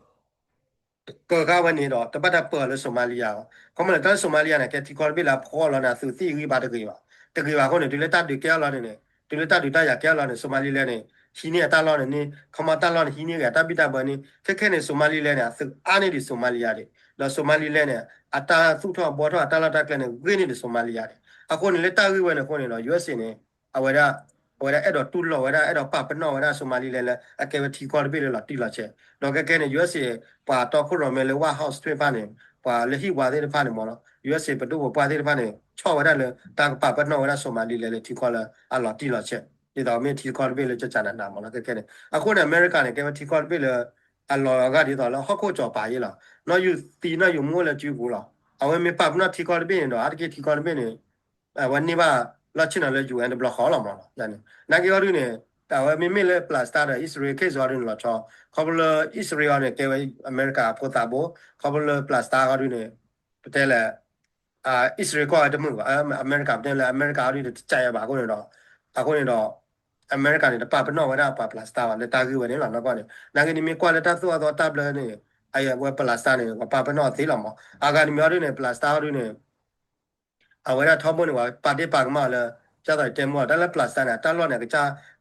ကၢၤဃာ်ဝဲန့ၣ်ဒီး တဘၣ်တၢ်ပၢအီၤလၢ Somalia ဘၣ်. ခီမီန့ၣ် တၢ်လၢ Somalia န့ၣ် ကဲထံကီၢ်တဘ့ၣ်လၢအဖှီၣ်လီၤန့ၣ် အသုးသံၣ်ဂံၢ်ဘါတဂ့ၤဘၣ်. တဂ့ၤဘၣ်အဃိန့ၣ် တုၤလၢတၢ်ဒုးကဲထီၣ်လီၤန့ၣ်န့ၣ် တုၤလၢတၢ်ဒုးတၢ်ယၤကဲထီၣ်လီၤန့ၣ် Somalia န့ၣ် ဟံးန့ၢ်အတၢ်လီၢ်န့ၣ်န့ၣ် ခီမီတၢ်လီၢ်န့ၣ် ဟံးန့ၢ်ဂ့ၤ အတၢ်ဘံၣ်တၢ်ဘၢန့ၣ် ခဲခဲန့ၣ် Somalia န့ၣ် အသုးအါန့ၢ်ဒံး Somalia ဒံး ဒီး Somalia န့ၣ် အတၢ်သူၣ်ထီၣ်ဘှီထီၣ်အတၢ်လီၢ်တၢ်ကျဲန့ၣ် ဂ့ၤန့ၢ်ဒံး Somalia ဒံး. အဃိန့ၣ် လၢတၢ်ဂ့ၢ်ဝဲန့ၣ်အဃိန့ၣ်ဒီး USA န့ၣ် အဝဲဒၣ် အဝဲဒၣ်အဲၣ်ဒိးတူၢ်လိာ်ဝဲဒၣ် အဲၣ်ဒိးပာ်ပနီၣ်ဝဲဒၣ် Somalia လၢအကဲဝဲထံကီၢ်တဘ့ၣ်လၢလီၤတံၢ်လီၤဆဲး ဒီးခဲခဲန့ၣ် USA ပှၤတီခိၣ်ရိၣ်မဲလၢ White House သ့ၣ်တဖၣ်န့ၣ် ပှၤလၢဟံၣ်ဝါသ့ၣ်တဖၣ်န့ၣ်မ့ၢ်နီၤ USA ပဒိၣ်ပပှၢ်သ့ၣ်တဖၣ်န့ၣ် ဆီၣ်ဝဲဒၣ်လၢတၢ်ကပာ်ပနီၣ်ဝဲဒၣ် Somalia လၢထံကီၢ်လၢအလီၤတံၢ်လီၤဆဲး ဒ်သိးမ့ၢ်ထံကီၢ်တဘ့ၣ်လၢကကနနၤမ့ၢ်နီၤ ခဲခဲန့ၣ် အဃိန့ၣ် အမဲရကၤန့ၣ် ကဲဝဲထံကီၢ်တဘ့ၣ်လၢ အလီၤဂာ်ဒ်သိးလၢဟီၣ်ခိၣ်ကၠီၤပၤယ့လီၤ. နီၢ်ယူၢ်သံနီၢ်ယူၢ်မူအိၣ်လၢစုပူၤလီၤ. အဝဲမ့ၢ်ပာ်ပနီၣ်ထံကီၢ်တဘ့ၣ်န့ၣ်ဒီး အါတက့ၢ်ထံကီၢ်တဘ့ၣ်န့ၣ် အဝဲန့ၢ်ဘၣ်လီၢ်ဆ့ၣ်နီၤလၢ UN တဘျီဃီလီၤမ့ၢ်နီၤ. နာ်က့အီၤဒုန့ၣ် အဝဲမ့မ့ၢ်လၢ Palestine ဒီး အံၣ်စရ့လး case အီၤဒုန့ၣ်လီၤဆီ ခီဖျိလၢ အံၣ်စရ့လးအီၤန့ၣ် ကဲဝဲအမဲရကၤအဖိသးဘိ ခီဖျိလၢ Palestine အီၤဒုန့ၣ် ပတဲလဲၣ် အံၣ်စရ့လးကီၢ်ဝဲတမုာ်ဘၣ် အမဲရကၤ ပတဲလၢအမဲရကၤအီၤဒုန့ၣ် တကးယဲဘၣ်အဃိန့ၣ်ဒီး အဃိန့ၣ်ဒီး အမဲရကၤန့ၣ် တပာ်ပနီၣ်ဝဲဒၣ်ပှၤ Palestine ဘၣ် လၢတၢ်ဂ့ၢ်ဝဲန့ၣ်လီၤ. နီၢ်ကီၢ်န့ၣ် နာ်က့န့ၣ်မ့ၢ်ကွၢ်လၢတၢ်သိၣ်အသီတၢ်ဘျၢန့ၣ် အဝဲ Palestine န့ၣ် ပှၤပာ်ပနီၣ်သ့လီၤမး အဂၤတမံၤအီၤဒုန့ၣ် Palestine အီၤဒုန့ၣ် အဝဲဒၣ်ထီဘိန့ၣ် ပှၤပာ်ဒ့ၣ်ပာ်ကမၣ်အီၤလၢ ဒ်သိးတဲမူအီၤ တၢ်လၢ Palestine န့ၣ် အတၢ်လီၢ်န့ၣ်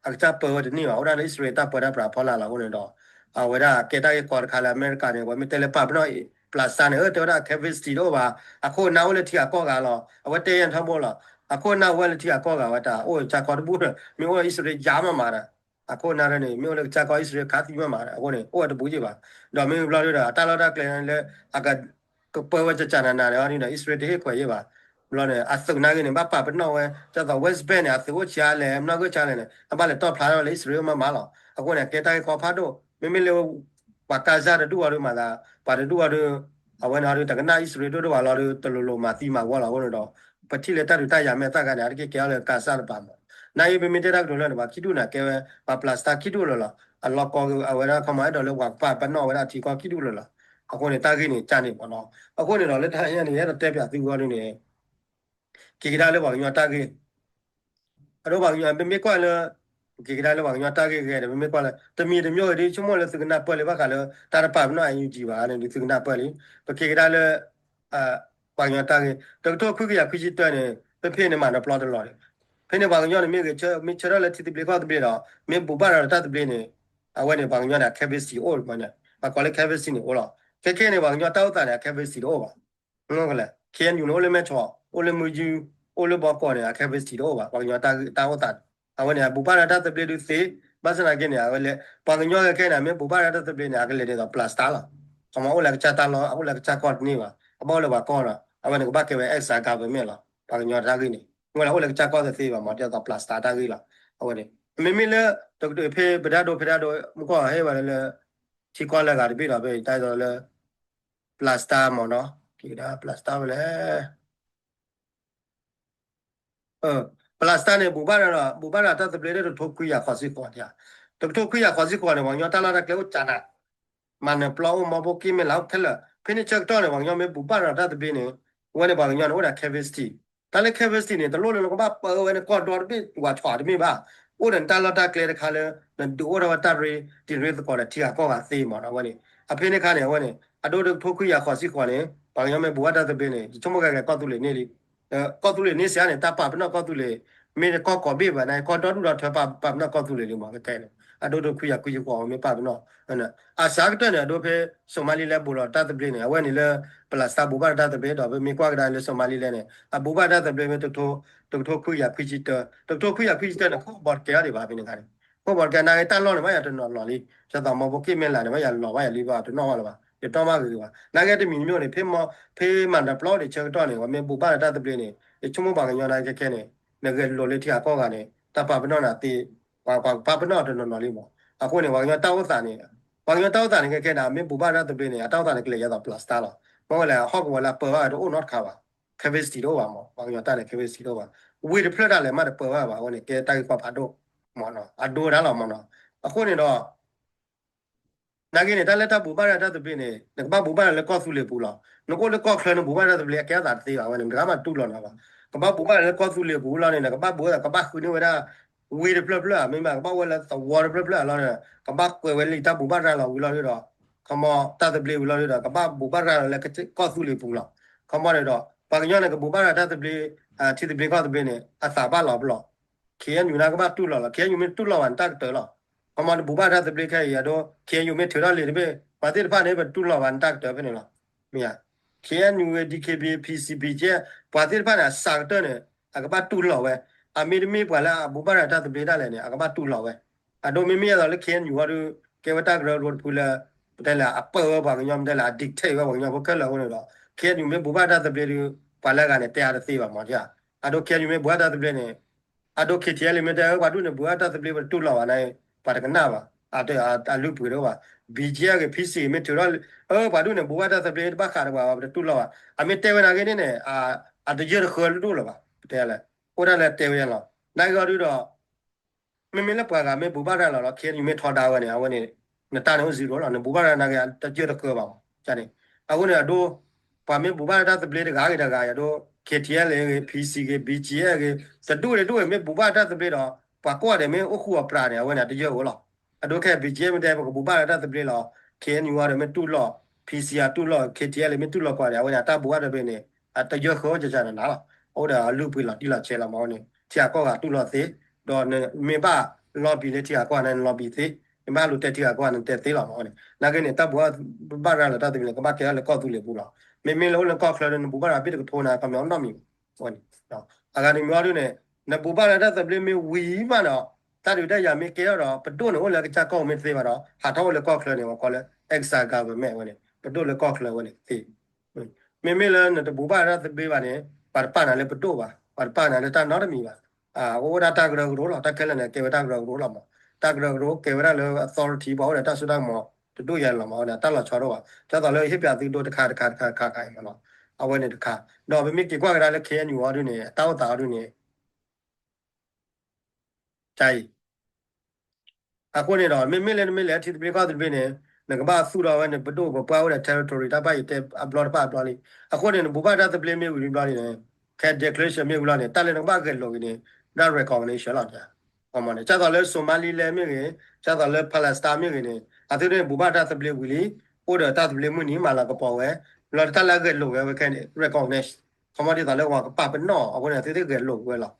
အကစၢ်ပၢဝဲတန့ၢ်ဘၣ် အိၣ်ဒၣ်လၢအံၣ်စရ့လးတၢ်ပၢတၢ်ပြးဖီလာ်လီၤ. အဃိန့ၣ်ဒီး အဝဲဒၣ်ကဲတၢ်ဂ့ၢ်ကီတခါလၢအမဲရကၤန့ၣ် အဝဲမ့ၢ်တဲလၢပာ်ပနီၣ် Palestine န့ၣ် အၢ တဲဝဲဒၣ် capacity တအိၣ်ဘၣ် အခိၣ်အနၢ်အိၣ်လၢထံဂၤကီၢ်ဂၤလီၤ. အဝဲတဲယဲၢ်ထီဘိလီၤ. အခိၣ်အနၢ်ဝဲလၢထံဂၤကီၢ်ဂၤဝဲတၢ် အိၣ်ကစၢ်ကီတဘူၣ်ဒီး မ့ၢ်အိၣ်လၢအံၣ်စရ့လးယါမးမးဒီး အခိၣ်အနၢ်ရၢန့ၣ် မ့ၢ်အိၣ်လၢကစၢ်ကီအံၣ်စရ့လးခးသံမးမးဒီး အဃိန့ၣ် အိၣ်ဝဲတဘူးယ့ၢ်ဘၣ်. ဒီးမ့ၢ်ဘျီဒုဒီး အတၢ်လီၢ်တၢ်ကျဲလၢ အက ကပၢဝဲကကနနၤန့ၣ်အီၤဒုဒီး အံၣ်စရ့လးတဟ့ၣ်ခွဲးယ့ၢ်ဘၣ်. ဘျီန့ၣ် အသုးနာ်က့န့ၣ် ဘၣ်ပာ်ပနီၣ်ဝဲ ဒ်သိး West Bank န့ၣ် အသုးအိၣ်ဆံးအါလဲၣ် မနီၢ်ဂၢၢ်ဆံးအါလဲၣ်န့ၣ် အဘၣ်လဲၤတီၢ်ဖျါထီၣ်လၢအံၣ်စရ့လးမးမးလီၤ. အဃိန့ၣ် အကဲတၢ်ဂ့ၢ်ကီဖးဒိၣ် မ့မ့ၢ်လၢ ပှၤကါစၢ်တဒူၣ်အီၤဒုမၤသး ပှၤတဒူၣ်အီၤဒု အဝဲန့ၣ်ဟီဒုး တကနၣ်အံၣ်စရ့လးဒိၣ်ဒိၣ်ဘၣ်လီၤဒီး တလိၤလိၤမၤသံမၤဝီလီၤအဃိန့ၣ်ဒီး ပထံၣ်လၢတၢ်ဒုးတၢ်ယၤမ့ၢ်အသၣ်ဂၤန့ၣ် အတက့ၢ်ကဲထီၣ်လၢကါစၢ်တပၤမး. နာ်က့ပမ့ၢ်တဲတၢ်ကတိၤလၢန့ၣ် ပှၤခံဒူၣ်န့ၣ် ကဲဝဲ ပှၤ ပျၢ်စတၢ် ခံဒူၣ်လၢာ်လီၤ. အလီၢ်ကီအဝဲဒၣ် ခီမီ အဲၣ်ဒိးလၢပှၤကပာ်ပနီၣ်ဝဲဒၣ်ထံကီၢ်ခံဒူၣ်လၢာ်လီၤ. အဃိန့ၣ် တၢ်ဂ့ၢ်န့ၣ် ကန့ၣ်မးနီၤ. အဃိန့ၣ်ဒီး လၢတဟါညါန့ၣ် ယအဲၣ်ဒိးတဲပၠးသုဂီၢ်ဒ်န့ၣ် က့ၤကဒါလၢပှၤကညီတၢ်ဂ့ၢ် အဒိပှၤကညီ ပမ့ၢ်ကွၢ်လၢ ပက့ၤကဒါလၢပှၤကညီတၢ်ဂ့ၢ်ဂ့ၤဒီး ပမ့ၢ်ကွၢ်လၢ တမံၤတမံၤဂ့ၤဒီး ဆိကမိၣ်လၢသုကနၢ်ပၢၢ်လံဘၣ်ဃးလၢ တၢ်တပာ်ပနီၣ် NUG ဘၣ်န့ၣ်ဒီး သုကနၢ်ပၢၢ်လံ. ပက့ၤကဒါလၢ ပှၤကညီတၢ်ဂ့ၢ် တကထိခွံကယၤခွံဆံတၢန့ၣ် ပဖဲန့ၣ်မၤနၢၤပျီတလီၤန့ၣ် ဖဲန့ၣ်ပှၤကညီန့ၣ် မ့ၢ်ဂ့ၤ မ့ၢ်ဆၢထၢၣ်လၢထံသဘျ့ကီၢ်သဘျ့ဒီး မ့ၢ်ဘူၣ်ဘၣ်ဒီးတၢ်သဘျ့န့ၣ် အဝဲန့ၣ် ပှၤကညီန့ၣ် အ capacity အိၣ်မးန့ၣ် ပှၤကိးလၢ capacity န့ၣ်အိၣ်လီၤ. ခဲခဲန့ၣ် ပှၤကညီတၢ်အိၣ်သးန့ၣ် အ capacity တအိၣ်ဘၣ်. မ့ၢ်ကလဲၣ် KNU န့ၣ် အိၣ်လၢမဲၢ်ဆီး အိၣ်လၢမုၢ်ယူၢ် အိၣ်လၢဘီကီးန့ၣ် အ capacity တအိၣ်ဘၣ် ပှၤကညီတၢ်အိၣ်သးန့ၣ် အဝဲန့ၣ် အဘူၣ်ဘၣ်ဒီးတၢ်သဘျ့ဒုးသ့ ဘၣ်ဆၣ်သနာ်က့န့ၣ် အဝဲလဲၤ ပှၤကညီခဲခဲန့ၣ် မ့ၢ်ဘူၣ်ဘၣ်ဒီးတၢ်သဘျ့န့ၣ် အကလဲၤဒ်သိး ပျၢ်စတၢ်လီၤ. ခီမီ အိၣ်လၢကစၢ်တၢ်လီၢ် အိၣ်လၢကစၢ်ကီၢ်တန့ၢ်ဘၣ် အဘၣ်အိၣ်လၢပှၤကီၢ်ဒီး အဝဲန့ၣ်ကဘၣ်ကဲဝဲ extra government လီၤ. ပှၤကညီတၢ်ဂ့ၢ်န့ၣ် မ့ၢ်လၢအိၣ်လၢကစၢ်ကီၢ်တသ့ဘၣ်မး ဒ်သိး ပျၢ်စတၢ်တၢ်ဂ့ၢ်လီၤ. အဝဲန့ၣ် မ့မ့ၢ်လၢ တကတဖဲပဒၣ်ဒိဖဲဒၣ်ဒိ မုၢ်ကီၢ်ဟဲဝဲလၢ ထံကီၢ်လၢအဂၤတဘ့ၣ်ဒီး ဖဲတၢ်ဒ်သိးလၢ ပျၢ်စတၢ်မးနီၤ က့ၤကဒါ ပျၢ်စတၢ်ဝဲလဲၣ် ပျၢ်စတၢ်န့ၣ် ဘူၣ်ဘၣ်ဒီး ဘူၣ်ဘၣ်ဒီးတၢ်သဘျ့လၢတကထိခွံကယၤဃိးဆံဃိးန့ၣ် တကထိခွံကယၤဃိးဆံဃိးန့ၣ် ပှၤကညီတၢ်လီၢ်တၢ်ကျဲအိၣ်ကၢနၤ မၤနၢၤပျီအိၣ် မီဖိက့ၣ်မ့ၢ်လးအိၣ်ခဲလၢာ် ဖဲန့ၣ်ဆၢကတီၢ်န့ၣ် ပှၤကညီမ့ၢ်ဘူၣ်ဘၣ်ဒီးတၢ်သဘျ့န့ၣ် အဝဲန့ၣ်ပှၤကညီန့ၣ်အိၣ်ဒီး capacity တၢ်လၢ capacity န့ၣ် တလိၣ်လၢနကဘၣ်ပၢဝဲန့ၣ် ကီၢ်ဒီတဘ့ၣ် ဝးဆီးတမ့ၢ်ဘၣ် အိၣ်ဒီးနတၢ်လီၢ်တၢ်ကျဲတခါလၢ နဒုးအိၣ်ထီၣ်ဝဲတၢ်ရ့ တံၤရ့သကိးဒီးထံဂၤကီၢ်ဂၤသ့မးနီၤ အဝဲန့ၣ် အဖဲန့ၣ်အခါန့ၣ် အဝဲန့ၣ် အဒိတကထိခွံကယၤဃိးဆံဃိးန့ၣ် ပှၤကညီမ့ၢ်ဘူၣ်ဘၣ်တၢ်သဘျ့န့ၣ် ယဆိကမိၣ်ကဲကဲကီၢ်သူလ့ၤန့ၣ်လံ ကီၢ်သူလ့ၤန့ၣ်စ့ၢ်န့ၣ် တၢ်ပာ်ပနီၣ်ကီၢ်သူလ့ၤ မ့ၢ်ကီၢ်ကိးဘ့ၣ်ဘၣ်န့ၣ် ကီၢ်ဒီဒူၣ်ဒီထၢပာ်ပနီၣ်ကီၢ်သူလ့ၤလံမး ကဲကဲန့ၣ် အဒိတကထိခွံကယၤခွံဆံဃိးမ့ၢ်ပာ်ပနီၣ် အစှၤကတၢၢ်န့ၣ် အဒိဖဲ Somaliland ဘူၣ်လီၤတၢ်သဘျ့န့ၣ် အဝဲန့ၣ်လၢ ပျၢ်စတၢ်ဘူၣ်ဘၣ်တၢ်သဘျ့ဒီး ပမ့ၢ်ကွၢ်ကဒါလၢ Somaliland န့ၣ် အဘူၣ်ဘၣ်တၢ်သဘျ့မ့ၢ်တကထိခွံကယၤခွံဆံတၢ တကထိခွံကယၤခွံဆံတၢန့ၣ် ခိၣ်ဘီတကဲထီၣ်ဒံးဘၣ်ဖဲန့ၣ်ခါန့ၣ် ခိၣ်ဘီတကဲ နာ်က့တၢ်လီၢ်န့ၣ် ဘၣ်ယၤတနီၤလီၤလံ ဒ်သိးမီဖိက့ၣ်မ့ၢ်လးန့ၣ် ဘၣ်ယၤလီၤဘၣ်ယၤလံဘၣ်တနီၣ်ဘၣ်လၢၤဘၣ် ယတီၢ်မးဂ့ၤဂ့ၤဘၣ် နာ်က့တမံၤမ့ၢ်အိၣ်န့ၣ် ဖဲမၤနၢၤပျီအိၣ်ဒံးဆၢကတီၢ်န့ၣ် ပှၤမ့ၢ်ဘူၣ်ဘၣ်ဒီးတၢ်သဘျ့န့ၣ် ယဆိကမိၣ်ပှၤကညီနာ်က့ခဲခဲန့ၣ် နဂဲၤလိာ်လၢထံဂၤကီၢ်ဂၤန့ၣ် တၢ်ပာ်ပနီၣ်နၤသ့ ပှၤပာ်ပနီၣ်တနီၤနီၤလံမး အဃိန့ၣ် ပှၤကညီတၢ်အိၣ်သးန့ၣ် ပှၤကညီတၢ်အိၣ်သးန့ၣ် ခဲခဲန့ၣ် မ့ၢ်ဘူၣ်ဘၣ်တၢ်သဘျ့န့ၣ် အတၢ်အိၣ်သးန့ၣ် ကလဲၤယဲသိး ပျၢ်စတၢ်လီၤ မ့ၢ်ဝဲလဲၣ် ဟီၣ်ကဝီၤလၢအပၢဘၣ်တအိၣ်နီတခါဘၣ် capacity တအိၣ်ဘၣ်မး ပှၤကညီတၢ်န့ၣ် capacity တအိၣ်ဘၣ် ဝ့ၢ်တဖျၢၣ်တၢ်လဲၤမးတပၢဘၣ်ဘၣ် အဃိန့ၣ် ကဲတၢ်ဂ့ၢ်ကီဖးဒိၣ် မးနီၤ အဒိဒၣ်လီၤမးနီၤ အဃိန့ၣ်ဒီး နာ်က့န့ၣ် တၢ်လၢတၢ်ဘူၣ်ဘၣ်ဒီးတၢ်သဘျ့န့ၣ် နကဘၣ်ဘူၣ်ဘၣ်ဒီးလၢကီၢ်သူလ့ၤပူၤလီၤ နကအိၣ်လၢကီၢ်ချၢနဘူၣ်ဘၣ်တၢ်သဘျ့ အကဲအသးတသ့ဘၣ် အဝဲန့ၣ် နတဂၤမးတူၢ်လိာ်နီၤဘၣ် ကဘၣ်ဘူၣ်ဘၣ်ဒီးလၢကီၢ်သူလ့ၤပူၤလီၤန့ၣ် နကဘၣ်ဘူၣ် ကဘၣ်ဃုန့ၢ်ဝဲဒၣ် ဝ့ၢ်တဖျၢၣ်ဖျၢၣ် မ့မ့ၢ်ကဘၣ်ဝဲလၢသဝီတဖျၢၣ်ဖျၢၣ်လီၤန့ၣ် ကဘၣ်ကွဲးဝဲလံာ်တၢ်ဘူၣ်ဘၣ်ရၤလီၤဝံၤလီၤဒီး ခီမီ တၢ်သဘျ့ဝံၤလီၤဒီး ကဘၣ်ဘူၣ်ဘၣ်ရၤလီၤလၢကီၢ်သူလ့ၤပူၤလီၤ ခီမီန့ၣ်ဒီး ပှၤကညီန့ၣ် ကဘူၣ်ဘၣ်ရၤတၢ်သဘျ့ ထံသဘျ့ကီၢ်သဘျ့န့ၣ် အသးဘၣ်လီၤပလီၢ် KNU န့ၣ်ကဘၣ်တူၢ်လိာ်လီၤ KNU မ့ၢ်တူၢ်လိာ်ဘၣ်န့ၣ်တၢ်ကတၢၢ်လီၤ ခီမီနဘူၣ်ဘၣ်ရၤတၢ်သဘျ့ခဲအံၤအဒိ KNU မ့ၢ်ထုးထီၣ်လံာ်တဘ့ၣ် ပှၤသ့ၣ်တဖၣ်န့ၣ် ပတူၢ်လိာ်ဘၣ်န့ၣ်တၢ်ကတၢၢ်ဖဲန့ၣ်လီၤ မ့ၢ်ဧါ KNU ဂ့ၤ DKBA PC BGF ပှၤသ့ၣ်တဖၣ်န့ၣ် အစှၤကတၢၢ်န့ၣ် အကဘၣ်တူၢ်လိာ်ဝဲ အမ့တမ့ၢ်ပှၤလၢအဘူၣ်ဘၣ်ရၤတၢ်သဘျ့ဒၣ်လဲာ်န့ၣ် အကဘၣ်တူၢ်လိာ်ဝဲ အဒိမ့မ့ၢ်အသိးလၢ KNU အီၤဒီး ကဲဝဲတၢ်ကရၢကရိတဖုလၢ ပတဲလဲၣ် အပၢဝဲပှၤကညီ ပတဲလဲၣ် အ dictate ဝဲပှၤကညီဖိခဲလၢာ်အဃိန့ၣ်ဒီး KNU မ့ၢ်ဘူၣ်ဘၣ်တၢ်သဘျ့ဒီး ပှၤလၢအဂၤန့ၣ် တဲအါတသ့ဘၣ်မး အဒိ KNU မ့ၢ်ဘူၣ်ဘၣ်တၢ်သဘျ့န့ၣ် အဒိ KTLA မ့ၢ်တဲ ပှၤဒူၣ်န့ၣ် ဘူၣ်ဘၣ်တၢ်သဘျ့ ပတတူၢ်လိာ်ဘၣ်န့ၣ် ပှၤတကနၣ်ဘၣ် အလုၢ်အပှ့ၤတအိၣ်ဘၣ် BGF ဂ့ၤ PC ဂ့ၤ မ့ၢ်ထုးထီၣ် အၢ ပှၤဒူၣ်န့ၣ် ဘူၣ်ဘၣ်တၢ်သဘျ့ တဘၣ်ဃးဒီးပှၤဘၣ် ပတတူၢ်လိာ်ဘၣ် အမ့ၢ်တဲဝဲနာ်က့န့ၣ်န့ၣ် အတယၢၢ်တဃၢလၢဒိၣ်လၢၤဘၣ် ပတဲလဲၣ် အိၣ်ဒၣ်လၢတဲဝဲလီၤ နာ်က့အီၤဒုဒီး မ့မ့ၢ်လၢပှၤဂၤမ့ၢ်ဘူၣ်ဘၣ်ရၤလီၤလီၤ KNU မ့ၢ်ထီဒါဝဲန့ၣ် အဝဲန့ၣ် နတၢ်န့ၣ်အိၣ် zero လီၤ နဘူၣ်ဘၣ်ရၤနာ်က့ တယၢၢ်တဃၢဘၣ်မး န့ၣ် အဃိန့ၣ်အဒိ ပှၤမ့ၢ်ဘူၣ်ဘၣ်တၢ်သဘျ့တဂၤဂ့ၤတဂၤအံၤအဒိ KTLA ဂ့ၤ PC ဂ့ၤ BGF ဂ့ၤ တဒူၣ်န့ၣ်ဒူၣ်ဂ့ၤ မ့ၢ်ဘူၣ်ဘၣ်တၢ်သဘျ့ဒီး ပှၤကွၢ်ဒီးမ့ၢ်အိၣ်ဃူအီၣ်ပြးန့ၣ် အဝဲန့ၣ် အတယၢၢ်ဧိၤလီၤ အဒိခဲ BGF မ့ၢ်တဲ ပကဘူၣ်ဘၣ်တၢ်သဘျ့လီၤ KNU အီၤဒီးမ့ၢ်တူၢ်လိာ် PC အတူၢ်လိာ် KTLA မ့ၢ်တူၢ်လိာ်ကွၢ်န့ၣ် အဝဲန့ၣ် အတၢ်ဘူၣ်ဘၣ်တၢ်သဘျ့န့ၣ် အတယၢၢ်ဃၢအိၣ်ကကနၤလီၤ အိၣ်ဒီးအလုၢ်အပှ့ၤလီၤတံၢ်လီၤဆဲးလီၤမးန့ၣ် ထံဂၤကီၢ်ဂၤတူၢ်လိာ်သ့ ဒီးနမ့ၢ်ဘၣ်လီၤဘံၤလၢထံဂၤကီၢ်ဂၤန့ၣ် နလီၤဘံၤသ့ နဘၣ်လိၤတဲထံဂၤကီၢ်ဂၤန့ၣ် နတဲသ့လီၤမးန့ၣ် နာ်က့န့ၣ် တၢ်ဘူၣ်ဘၣ်ရၤလီၤတၢ်သဘျ့န့ၣ် ကဘၣ်ကဲထီၣ်လၢကီၢ်သူလ့ၤပူၤလီၤ မ့မ့ၢ်လၢအိၣ်လၢကီၢ်ချၢဒီး နဘူၣ်ဘၣ်ရၤဘ့ၣ်တကထိန့ၣ် ကမီၤနီတမံၤ အဂၤတမံၤအီၤဒ်န့ၣ် နဘူၣ်ဘၣ်ရၤတၢ်သဘျ့မ့ၢ်ဝံၤမးဒီး တၢ်ဒုးတၢ်ယၤမ့ၢ်ကဲထီၣ်ဒီး ပဒိၣ်န့ၣ် အိၣ်လၢကစၢ်ကီၢ်ပူၤမ့ၢ်တသ့ဘၣ်ဒီး ဟးထီၣ်အိၣ်လၢကီၢ်ချၢန့ၣ် ပှၤကိးလၢ extra government ဝဲန့ၣ် ပဒိၣ်လၢကီၢ်ချၢဝဲန့ၣ်သ့ မ့မ့ၢ်လၢနတဘူၣ်ဘၣ်ရၤတၢ်သဘျ့ဘၣ်န့ၣ် ပှၤတပာ်နၤလၢပဒိၣ်ဘၣ် ပှၤတပာ်နၤလၢတၢ်နီတမံၤဘၣ် အိၣ်ဝဲဒၣ်တၢ်ကရၢကရိလီၤ တၢ်ခဲလၢာ်န့ၣ် ကဲဝဲတၢ်ကရၢကရိလီၤမး တၢ်ကရၢကရိကဲဝဲဒၣ်လၢ authority ပှၤအိၣ်ဒီးတၢ်စိတၢ်ကမီၤ တ တဒိၣ်ယၤလီၤမး အဝဲန့ၣ် တၢ်လီၤဆီဒိၣ်ဘၣ် ဒ်သိးလၢဟ့ၣ်ပၠးသုဒိတခါတခါတခါတခါတခါအံၤမးနီၤ အဝဲန့ၣ်တခါ ဒီးပမ့ၢ်က့ၤကွၢ်ကဒါလၢ ခ့ၣ်အဲၣ်ယူၣ် အီၤဒုန့ၣ် တၢ်အိၣ်သးအီၤဒုန့ၣ် တၢ်အံၤ အဃိန့ၣ်ဒီး မ့မ့ၢ်လၢနမ့ၢ်လဲၤထံသဘျ့ကီၢ်သဘျ့န့ၣ် နကဘၣ်သူၣ်ထီၣ်ဝဲန့ၣ် ပဒိၣ်ပပှၢ်အိၣ်ဒီး territory တၢ်ဘၣ်ယတဲအဘျီတဖၣ်အဘျီလံ. အဃိန့ၣ် နဘူၣ်ဘၣ်တၢ်သဘျ့မ့ၢ်ဝံၤလံဘျီန့ၣ် ခဲ declaration မ့ၢ်ဝံၤလီၤန့ၣ် တၢ်လၢနကဘၣ်ဂဲၤလိာ်က့ၤန့ၣ် ဒၣ် recognition လီၤ. မ့ၢ်န့ၣ် ဒ်သိးလၢ Somaliland မ့ၢ်ဂ့ၤ ဒ်သိးလၢ Palestine မ့ၢ်ဂ့ၤန့ၣ် အသုန့ၣ် ဘူၣ်ဘၣ်တၢ်သဘျ့ဝံၤလံ အိၣ်ဒီးတၢ်သဘျ့မုၢ်နံၤမၤလၤကပီၤဝဲ လီၤတၢ်လၢအဂဲၤလိာ်ဝဲဝဲခဲန့ၣ် recognition ခီမီဒ်သိးလၢပှၤကပာ်ပနီၣ်အဃိန့ၣ် အသုသ့ၣ်ဂဲၤလိာ်ဝဲလီၤ.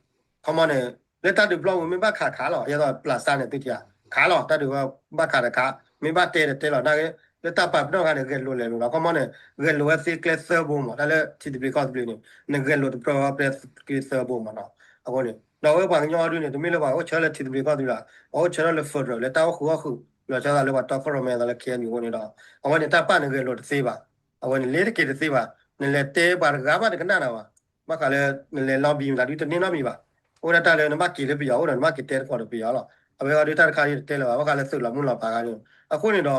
ခီမီန့ၣ် လၢတၢ်ဒုးဘျီဝဲမ့ၢ်ဘၣ်ခးခးလီၤ ဒ်သိး Palestine န့ၣ် သုထံၣ်ဧါ ခးလီၤ တၢ်ဒုးဝဲဘၣ်ခးတခး မ့ၢ်ဘၣ်တဲတတဲလီၤ နာ်က့ လၢတၢ်ပာ်ပနီၣ်ခါန့ၣ် ဂဲၤလိာ်လဲၤလိာ်လီၤ. ခီမီန့ၣ် ဂဲၤလိာ်ဝဲသ့ကျဲသၢဘိမး တၢ်လၢထံသဘျ့ကီၢ်သဘျ့န့ၣ် နဂဲၤလိာ်တပြၢဝဲကျဲသၢဘိမးနီၤ. အဃိန့ၣ် ဒီးအဝဲပှၤကညီအီၤဒုန့ၣ် တမ့ၢ်လၢပှၤအိၣ်ဆၢလၢထံသဘျ့ကီၢ်သဘျ့လီၤ ပှၤအိၣ်ဆၢထၢၣ်လၢ federal လၢတၢ်အိၣ်ဃုာ်အီၣ်ဃုာ် လီၤဆီဒၣ်တၢ်လၢပှၤတီခိၣ်ရိၣ်မဲအသးလၢ ခ့ၣ်အဲၣ်ယူၣ် အဃိန့ၣ်ဒီး အဝဲန့ၣ်တၢ်ပာ်နဂဲၤလိာ်တသ့ဘၣ်. အဝဲန့ၣ်လဲၤတက့ၤတသ့ဘၣ်. နလဲၤတဲပှၤတဂၤဘၣ်တကနၣ်နၤဘၣ်. ဘၣ်ဃးလၢ နလဲၤ lobby မတၤဒုတန့ၢ်နီတမံၤဘၣ်. အိၣ်ဒၣ်တၢ်လၢနဘၣ်က့ၤလၢပယီၤအိၣ်ဒီး နဘၣ်က့ၤတဲသကိးဒီးပယီၤလီၤ. အဝဲအီၤဒုတၢ်တခါအံၤတတဲလၢၤဘၣ်. ဘၣ်ဃးလၢသုးလီၤမုၢ်လီၤဖးဂၤန့ၣ် အဃိန့ၣ်ဒီး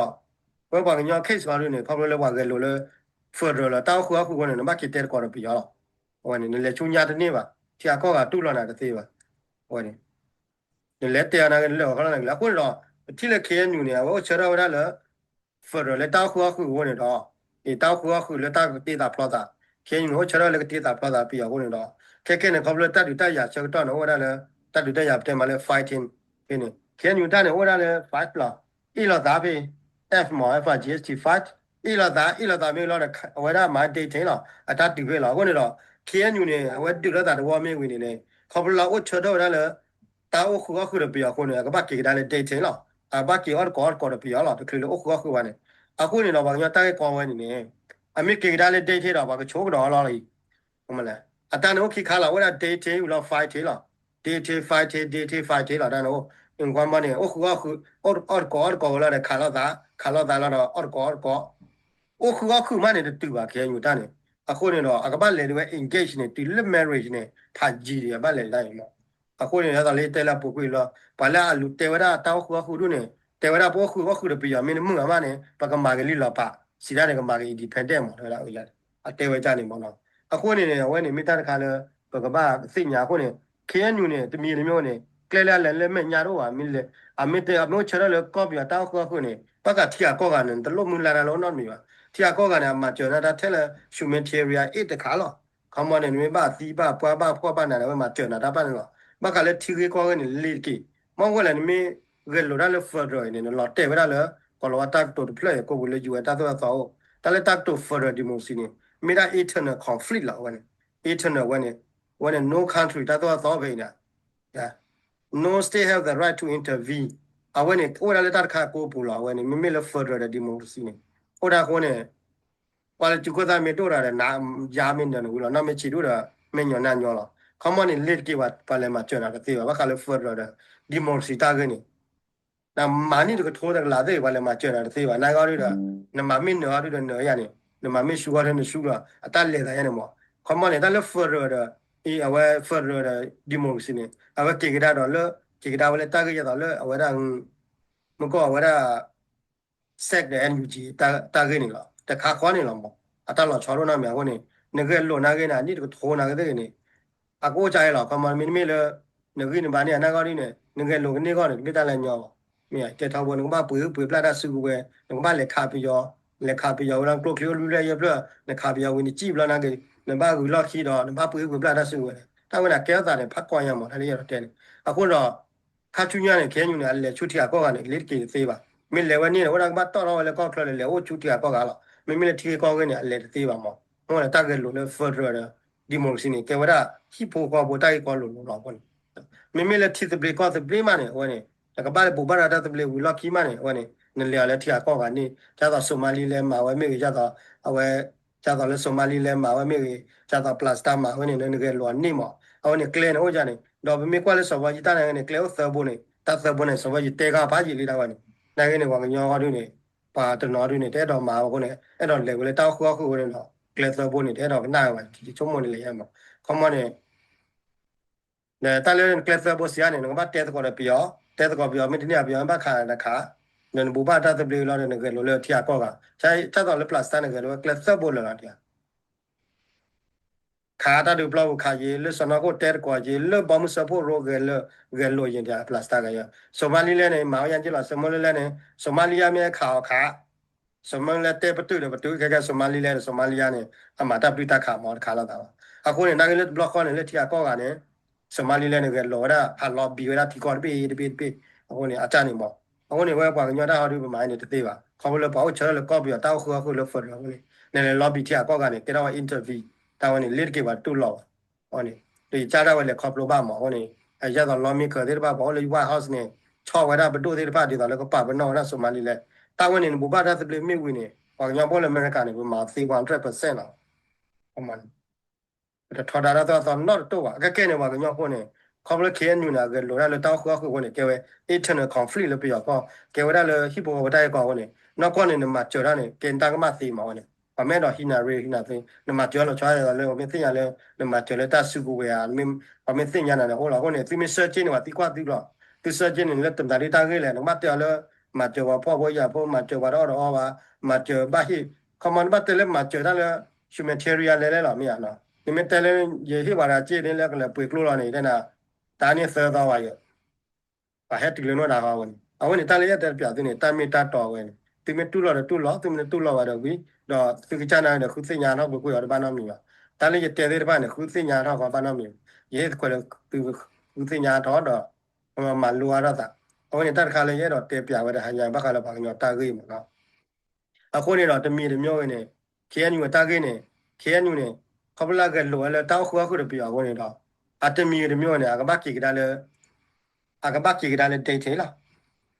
ဝဲပှၤကညီ case အီၤဒုန့ၣ် ခီဖျိလၢပှၤဂဲၤလိာ်လၢ federal လၢတၢ်အိၣ်ဃုာ်အီၣ်ဃုာ်အဃိန့ၣ် နဘၣ်က့ၤတဲသကိးဒီးပယီၤလီၤ. အဝဲန့ၣ် နလဲၤဆူညါတန့ၢ်ဘၣ်. ထံဂၤကီၢ်ဂၤတူၢ်လိာ်နၤတသ့ဘၣ်. အဝဲန့ၣ် နလဲၤတဲအီၤနာ်က့ နလဲၤအီၤခီလီၤနာ်က့လီၤ. အဃိန့ၣ်ဒီး ပထံၣ်လၢ ခ့ၣ်အဲၣ်ယူၣ် န့ၣ် အဝဲအိၣ်ဆၢထၢၣ်ဝဲဒၣ်လၢ federal လၢတၢ်အိၣ်ဃုာ်အီၣ်ဃုာ်အဃိန့ၣ်ဒီး အံၤတၢ်အိၣ်ဃုာ်အီၣ်ဃုာ်လၢတၢ်ကတ့သးဖျီသး ခ့ၣ်အဲၣ်ယူၣ် န့ၣ် အိၣ်ဆၢထၢၣ်လၢကတ့သးဖျီသးပယီၤအဃိန့ၣ်ဒီး ခဲကဲန့ၣ် ခီဖျိတၢ်ဒုးတၢ်ယၤဆၢကတီၢ်န့ၣ် အိၣ်ဝဲဒၣ်လၢ တၢ်ဒုးတၢ်ယၤပတဲမးလၢ fighting ဖဲန့ၣ် ခ့ၣ်အဲၣ်ယူၣ် တၢ်န့ၣ် အိၣ်ဝဲဒၣ်လၢ fight လီၤ. အ့ၣ်လိာ်သးဖဲ F မး F I G H T fight အ့ၣ်လိာ်သး အ့ၣ်လိာ်သးမ့ၢ်လီၤဒီး အဝဲဒၣ်မၤ dating လီၤ. အတၢ်တုၤဖဲလီၤ. အဃိန့ၣ်ဒီး ခ့ၣ်အဲၣ်ယူၣ် န့ၣ် အဝဲဒုးလိာ်သးတဝီမ့ၢ်ဝံၤန့ၣ်န့ၣ် ခီဖျိလၢအအိၣ်ဆၢထၢၣ်ဝဲဒၣ်လၢ တၢ်အိၣ်ဃုာ်အီၣ်ဃုာ်ဒီးပယီၤအဃိန့ၣ် အကဘၣ်က့ၤကဒါလၢ dating လီၤ. အဘၣ်က့ၤအီၣ်တကိးအီၣ်တကိးဒီးပယီၤလီၤ. တချုးလၢအိၣ်ဃုာ်အီၣ်ဃုာ်ဘၣ်န့ၣ် အဃိန့ၣ်ဒီး ပှၤကညီတၢ်ဂ့ၢ်ကီဝဲန့ၣ်န့ၣ် အမ့ၢ်က့ၤကဒါလၢ dating ဒီး ပှၤကဆိကဒီးလီၤအံၤ အတၢ်န့ၣ်အိၣ်ခံခါလီၤ. အိၣ်ဝဲဒၣ် dating ဝံၤလီၤ fighting လီၤ. dating fighting dating fighting လီၤ. တၢ်န့ၣ်အိၣ် ကွၢ်မီန့ၣ် အိၣ်ဃုာ်အီၣ်ဃုာ် အီၣ်တကိးအီၣ်တကိးဝဲလီၤဒီး ခးလိာ်သး ခးလိာ်သးလီၤဒီး အီၣ်တကိးအီၣ်တကိး အိၣ်ဃုာ်အီၣ်ဃုာ်မးန့ၣ် တတုၤဘၣ် ခ့ၣ်အဲၣ်ယူၣ် တၢ်န့ၣ်. အဃိန့ၣ်ဒီး အကဘၣ်လဲၤဒ်ဝဲ engage န့ၣ် တုၤလၢ marriage န့ၣ် ဖးယံၤဒံး အဘၣ်လဲၤဒ်အံၤလီၤ. အဃိန့ၣ် ဒ်သိးလၢတဲလၢအပူၤကွံာ်လီၤ ပှၤလၢအလူၤတဲဝဲဒၣ်တၢ်အိၣ်ဃုာ်အီၣ်ဃုာ်ဒိၣ်န့ၣ် တဲဝဲဒၣ်ပအိၣ်ဃုာ်အီၣ်ဃုာ်ဒီးပယီၤမ့ၢ်တမုာ်ဘၣ်မးန့ၣ် ပကမၤက့ၤလံလီၤပာ် စံးဒၣ်န့ၣ် ကမၤက့ၤ independent မး တဲဝဲဒၣ်အံၤလီၤ. အတဲဝဲဒ်န့ၣ်မးနီၤ. အဃိန့ၣ်န့ၣ် အဝဲန့ၣ်မ့ၢ်တၢ်တခါလၢ ပကဘၣ်သ့ၣ်ညါအဃိန့ၣ် ခ့ၣ်အဲၣ်ယူၣ် န့ၣ် တမံၤတမံၤန့ၣ် ကျဲလၢအလဲၤလၢမဲာ်ညါတအိၣ်ဘၣ်. မ့ၢ်လဲၤ အမ့ၢ်တဲ အမ့ၢ်အိၣ်ဆၢထၢၣ်လၢကီၢ်ပယီၤတၢ်အိၣ်ဃုာ်အီၣ်ဃုာ်န့ၣ် ဘၣ်ဃးထံဂၤကီၢ်ဂၤန့ၣ် နတလိၣ်မုၢ်လၢ်တၢ်လၢအိၣ်နီတမံၤဘၣ်. ထံဂၤကီၢ်ဂၤန့ၣ် အမၤစၢၤနၤတၢ်ထဲလၢ humanitarian aid တခါလီၤ. ခီမီန့ၣ် နမ့ၢ်ဘၣ်သံဘၣ်ပှၢ်ဘၣ်ဖှီၣ်ဘၣ်နးန့ၣ် အဝဲမၤစၢၤနၤတၢ်ဘၣ်န့ၣ်လီၤ. ဘၣ်ဃးလၢထံဂ့ၢ်ကီၢ်ဂ့ၢ်န့ၣ် လ့ၤတက့ၢ်. မ့ၢ်ဝဲလဲၣ် နမ့ၢ်ဂဲၤလိာ်တၢ်လၢ federal အံၤန့ၣ် နလီၤတဲာ်ဝဲဒၣ်လၢ ကီၤလၤဝါတၢ်ကတိၤတဖျၢၣ်အံၤ ကိးပူၤလၢ ယူၢ်အဲၣ် တၢ်သိၣ်တၢ်သီအိၣ် တၢ်လၢတၢ်ကတိၤ federal democracy န့ၣ် မ့ၢ်ဒၣ် internal conflict လီၤ. အဝဲန့ၣ် internal ဝဲန့ၣ် ဝဲန့ၣ် no country တၢ်သိၣ်တၢ်သီဖဲအံၤန့ၣ် no state have the right to intervene အဝဲန့ၣ် အိၣ်ဝဲဒၣ်လၢတၢ်တခါကိးပူၤလီၤ. အဝဲန့ၣ် မ့မ့ၢ်လၢ federal ဒီး democracy န့ၣ် အိၣ်ဒၣ်အဃိန့ၣ် ပှၤလၢကၠူၤခိၣ်သၣ်မ့ၢ်ဒိၣ်တၢ်ဒီး နၤယၤမ့ၢ်နၢၤနဝံၤလီၤ. နီၢ်မ့ၢ်ဆံးဒိၣ်ဒီး မ့ၢ်ညီနၢ်ညီလီၤ. ခီမီန့ၣ် လ့ၤတက့ၢ်ဘၣ် ပှၤလဲၤမၤစၢၤနၤတသ့ဘၣ်. ဘၣ်ဃးလၢ federal ဒီး democracy တၢ်ဂ့ၢ်န့ၣ် နမၤနံၣ်တကထိတကလးသ့ၣ် ပှၤလဲၤမၤစၢၤနၤတသ့ဘၣ်. နာ်က့အီၤဒုဒီး နမၤမ့ၢ်နၢၤအီၤဒုဒီးနၢၤယၤန့ၣ် နမၤမ့ၢ်ဆူအီၤဒုနၢၤဆူလီၤ. အတၢ်လဲၤသးယါန့ၣ်မး. ခီမီန့ၣ် တၢ်လၢ federal ဒီး အဝဲ federal ဒီး democracy န့ၣ် အဝဲက့ၤကဒါဒီးလၢ က့ၤကဒါဝဲလၢတၢ်ဂ့ၢ်ယဲသိးလၢအဝဲဒၣ် မ့ၢ်ကီၢ်အဝဲဒၣ် စဲးဒီး NUG တၢ်ဂ့ၢ်န့ၣ်လီၤ. တခါဃီန့ၣ်လီၤမး. အတၢ်လီၤဆီဒိၣ်နီတမံၤအဃိန့ၣ် နဂဲၤလိာ်နာ်ဂ့ၤန့ၣ် အနံၣ်တကထိနာ်ဂ့ၤသ့ၣ်ဂ့ၤန့ၣ် အကအိၣ်ကါအံၤလီၤ. ခီမီ မ့တမ့ၢ်လၢ နဂံၢ်နဘါန့ၣ် အနာ်ကီဒ်န့ၣ် နဂဲၤလိာ်ကန့ၢ်ဂီၢ်န့ၣ် တမ့ၢ်တၢ်လၢညီဘၣ်. မ့ၢ်တဲထီဘိ နကဘၣ်ပှ့ၤဂုၢ်ပှ့ၤပျၢ်တၢ်စုကဝဲၤ နကဘၣ်လဲၤခးပယီၤ လဲၤခးပယီၤဝဲလၢကျိချံအိၣ်လွံၢ်ဖျၢၣ်ယဲၢ်ဖျၢၣ် နခးပယီၤဝံၤနစံၣ်ဘျီနာ်ဂ့ၤ နဘၣ်ဂုၤလီၢ်ခံဒီး နဘၣ်ပှ့ၤဂုၢ်ပှ့ၤပျၢ်တၢ်စုကဝဲၤန့ၣ် တၢ်ဝဲန့ၣ်ကဲထီၣ်သးန့ၣ် ဖးကွၢ်ညါမး တၢ်လၢယအဲၣ်ဒိးတဲန့ၣ် အဃိဒီး ခါဆူညါန့ၣ် KNU န့ၣ် အလဲၤဆူထံဂၤကီၢ်ဂၤန့ၣ် လ့ၤတက့ၤတသ့ဘၣ်. မ့ၢ်လဲၤဝဲန့ၣ်န့ၣ် အိၣ်ဒၣ်ကဘၣ်တီၣ်ထီၣ်ဝဲလၢကီၢ်ချၢလၢလဲၤအိၣ်ဆူထံဂၤကီၢ်ဂၤလီၤ. မ့မ့ၢ်လၢထံဂ့ၢ်ကီၢ်ဂ့ၢ်န့ၣ် အလဲၤတသ့ဘၣ်မး. မ့ၢ်ဝဲန့ၣ်တၢ်ဂဲၤလိာ်လၢ federal ဒီး democracy န့ၣ် ကဲဝဲဒၣ်ဟံၣ်ဖိဃီဖိတၢ်ဂ့ၢ်ကီလိၤလိၤလီၤအဃိန့ၣ် မ့မ့ၢ်လၢထံသဘျ့ကီၢ်သဘျ့မးန့ၣ် အဝဲန့ၣ် နကဘၣ်လၢဘူၣ်ဘၣ်ရၤတၢ်သဘျ့ဝံၤလီၢ်ခံမးန့ၣ် အဝဲန့ၣ် နလဲၤအီၤလၢထံဂၤကီၢ်ဂၤန့ၣ် ဒ်သိး Somaliland မၤဝဲမ့ၢ်ဂ့ၤ ဒ်သိး အဝဲ ဒ်သိးလၢ Somaliland မၤဝဲမ့ၢ်ဂ့ၤ ဒ်သိး Palestine မၤဝဲန့ၣ် နဂဲၤလိာ်အန့ၢ်မး. အဝဲန့ၣ်ကျဲန့ၣ်အိၣ်ဒ်န့ၣ် ဒီးပမ့ၢ်ကွၢ်လၢစီၤဘီယံတၢ်န့ၣ် ကျဲအိၣ်သၢဘိန့ၣ် တၢ်သၢဘိန့ၣ် စီၤဘီယံတဲခါဖးယံာ်လံဒၣ်ဝဲန့ၣ် နာ်ဂ့ၤန့ၣ် ပှၤကညီအီၤဒုန့ၣ် ပှၤတနီၤဒုန့ၣ် တအဲၣ်ဒိးမၤအဃိန့ၣ် အဲၣ်ဒိးလဲၤဝဲလၢတၢ်အိၣ်ဃုာ်အီၣ်ဃုာ်အဃိန့ၣ်ဒီး ကျဲသၢဘိန့ၣ် တအဲၣ်ဒိးကနၣ်ဝဲ ဆိကမိၣ်န့ၣ်လဲၤယါမး. ခီမီန့ၣ် တၢ်လၢကျဲသၢဘိစံးအါန့ၣ် နကဘၣ်တဲသကိးဒီးပယီၤ တဲသကိးပယီၤ မ့ၢ်တန့ၢ်ပယီၤ ဘၣ်ခးတခး ဒီးနဘူၣ်ဘၣ်တၢ်သဘျ့လီၤဒီး နဂဲၤလိာ်လၢထံဂၤကီၢ်ဂၤ, ဆၢကတီၢ်လၢ Palestine န့ၣ် ဂဲၤလိာ်ဝဲကျဲသၢဘိလၢာ်လီၤဒံးဧါ ခးတၢ်ဒုးပျီပူၤခးယံာ် လၢစီၢ်နီၤခိၣ်တဲသကိးယံာ် လၢဘီမုၢ်စၢဖှိၣ်ရိဂဲၤလိာ် ဂဲၤလိာ်ယံာ်ဒံးဧါ Palestine ဂၤယံာ်, Somaliland န့ၣ် မၤဝဲညါက့လီၤ Somaliland န့ၣ် Somaliland မ့ၢ်ဟဲခးအီၤခး Somaliland တဲပတုာ်ဒီးပတုာ် ခဲကဲ Somaliland ဒီး Somaliland န့ၣ် အမၤတၢ်ပတုာ်တၢ်ခးမၤတခါလိာ်သးဘၣ်. အဃိန့ၣ် နာ်က့လၢတဘျီဃီန့ၣ် လၢထံဂၤကီၢ်ဂၤန့ၣ် Somaliland န့ၣ် ဂဲၤလိာ်ဝဲဒၣ် ဟးလီၤဘံၤဝဲဒၣ်ထံကီၢ်တဘ့ၣ်တဘ့ၣ်တဘ့ၣ်, အဃိန့ၣ် အတၢ်န့ၣ်မး, အဃိန့ၣ် ဝဲပှၤကညီတၢ်ဟီဒုးပမၤန့ၣ်တသ့ဘၣ်, ခီဖျိလၢပှၤအိၣ်ဆၢထၢၣ်လၢကီၢ်ပယီၤတၢ်အိၣ်ဃုာ်အီၣ်ဃုာ်လၢ federal အဃိန့ၣ် နလဲၤလီၤဘံၤထံဂၤကီၢ်ဂၤန့ၣ် ကဲထီၣ်ဝဲ intervene တၢ်ဝဲန့ၣ် လ့တက့ၤပှၤတတူၢ်လိာ်ဘၣ် အဃိန့ၣ် ဒီးယကၢ်ဒၣ်ဝဲလဲၤခီဖျိဘၣ်မး အဃိန့ၣ် အယဲၢ်သိး lawmaker သ့ၣ်တဖၣ် ပှၤအိၣ်လၢ White House န့ၣ် ဆီၣ်ဝဲဒၣ်ပဒိၣ်သ့ၣ်တဖၣ် ဒ်သိးလၢကပာ်ပနီၣ်ဝဲဒၣ် Somaliland တၢ်ဝဲန့ၣ် နဘူၣ်ဘၣ်တၢ်သဘျ့မ့ၢ်ဝံၤန့ၣ် ပှၤကညီဖိလၢအမဲရကၤန့ၣ် ပမၤသ့ one hundred percent လီၤ ပတထီဒါတၢ်သိၣ်တၢ်သီနီတတိၢ်ဘၣ်. အကဲကဲန့ၣ် ပှၤကညီဖိန့ၣ် ခီဖျိ K N U န့ၣ် အဂဲၤလိာ်ဒၣ်လၢတၢ်အိၣ်ဃုာ်အီၣ်ဃုာ်အဃိန့ၣ် ကဲဝဲ internal conflict လၢပယီၤကီၢ် ကဲဝဲဒၣ်လၢဟံၣ်ဖိဃီဖိတၢ်ဂ့ၢ်ကီအဃိန့ၣ် နီၢ်ကီၢ်န့ၣ် နမၤစၢၤတၢ်န့ၣ် ကဲနတၢ်ကမၣ်သ့မးဝဲန့ၣ် ပှၤမ့ၢ်အဲၣ်ဒိးဟံးနၤရ့ဟံးနၤသ့ နမၤစၢၤလီၤဆီဒ်သိးလၢ ပှၤမ့ၢ်သ့ၣ်ညါလၢ နမၤစၢၤလၢတၢ်စုကဝဲၤဧါ ပှၤမ့ၢ်သ့ၣ်ညါနၤန့ၣ် အိၣ်လီၤအဃိန့ၣ် သုမ့ၢ် search န့ၣ် ပှၤသံကွၢ်သုလီၤ. သု search န့ၣ် လၢတမတၤဒ်တၢ်ဂ့ၢ်လဲၣ် နကဘၣ်တဲအီၤလၢ မၤစၢၤပှၤဖှီၣ်ဖိယာ်ဖိ မၤစၢၤပှၤတအီၣ်တအီဘၣ် မၤစၢၤဘၣ်ဟ့ၣ် ခီမီ နဘၣ်တဲလၢမၤစၢၤတၢ်လၢ humanitarian လဲၣ်လဲၣ်လီၤ မ့ၢ်ဧါနီၤ နမ့ၢ်တဲလၢ ယဟ့ၣ်ပှၤတၢ်စ့န့ၣ် လၢကလဲၤပှ့ၤကျိလီၤန့ၣ် တဲနၤ တၢ်န့ၣ်သၢသီဝဲယဲ ပှၤဟဲတုၤလၢနအိၣ်တၢ်ဃီဝဲန့ၣ် အဝဲန့ၣ် တၢ်လၢယတဲပၠးသုန့ၣ် တၢ်မ့ၢ်တၢ်တီဝဲန့ၣ် သုမ့ၢ်တူၢ်လိာ်ဒီးတူၢ်လိာ် သုမ့ၢ်တတူၢ်လိာ်ဘၣ်ဒီးဝံၤ ဒီးသုကစၢ်နၤဒီး ဃုသ့ၣ်ညါထီၣ်ကွ့ၢ်ကွ့ၢ်အီၤတဘၣ်နီတမံၤဘၣ်. တၢ်လၢယတဲသ့ၣ်တဖၣ်န့ၣ် ဃုသ့ၣ်ညါထီၣ်ဃီဘၣ်နီတမံၤဘၣ်. ယဟ့ၣ်သခွဲးလၢ သုဃုသ့ၣ်ညါထီၣ်ဒီး မၤလိအါထီၣ်သး. အဝဲန့ၣ် တၢ်တခါလၢယအဲၣ်ဒိးတဲပၠးဝဲတဟါညါ ဘၣ်ဃးလၢပှၤကညီတၢ်ဂ့ၢ်မးနီၤ အဃိန့ၣ်ဒီး တမံၤတမံၤဂ့ၤန့ၣ် K N U အတၢ်ဂ့ၢ်န့ၣ် K N U န့ၣ် ခီဖျိလၢအဂဲၤလိာ်ဝဲလၢတၢ်အိၣ်ဃုာ်အီၣ်ဃုာ်ဒီးပယီၤအဃိန့ၣ်ဒီး အတမံၤတမံၤဂ့ၤန့ၣ် အကဘၣ်က့ၤကဒါလၢ အကဘၣ်က့ၤကဒါလၢ detail လီၤ.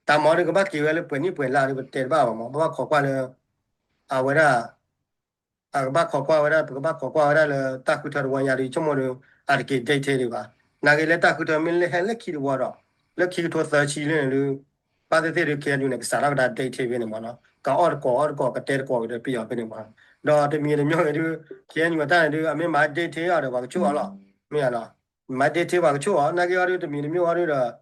တၢ်မၤဒီး ကဘၣ်က့ၤဝဲလၢပှဲၤနံၣ်ပှဲၤလါဒီး ပတဲတဘၣ်ဘၣ်မး ပဘၣ်ခိးကွၢ်လၢ အဝဲဒၣ် အကဘၣ်ခိးကွၢ်ဝဲဒၣ် ပကဘၣ်ခိးကွၢ်ဝဲဒၣ်လၢတၢ်ဃုထၢတဝီညါဒီး ဆိကမိၣ်ဒီး အတက့ၤ detail ဒံးဘၣ်. နာ်က့လၢတၢ်ဃုထၢမ့ၢ်လၢဟဲလၢခံတဝီဒီး လၢခံကထိသၢဆံလၢန့ၣ်ဒုး ဘၣ်သ့ၣ်သ့ၣ်ဒုး K N U န့ၣ် ကစးထီၣ်ကဒါ detail ဖဲန့ၣ်မးနီၤ ကအီၣ်တကိးအီၣ်တကိး ကတဲတကိးက့ၤဒီးပယီၤဖဲန့ၣ်မး. ဒီးတမံၤတမံၤဂ့ၤဒုး K N U အတၢ်န့ၣ်ဒုး အမ့ၢ်မၤ detail အီၤဒီး ပှၤကဆိၣ်အီၤလီၤ. မ့ၢ်ဧါနီၤ မၤ detail ပှၤကဆိၣ်အီၤ နာ်က့အီၤဒုး တမံၤတမံၤအီၤဒုးဒီး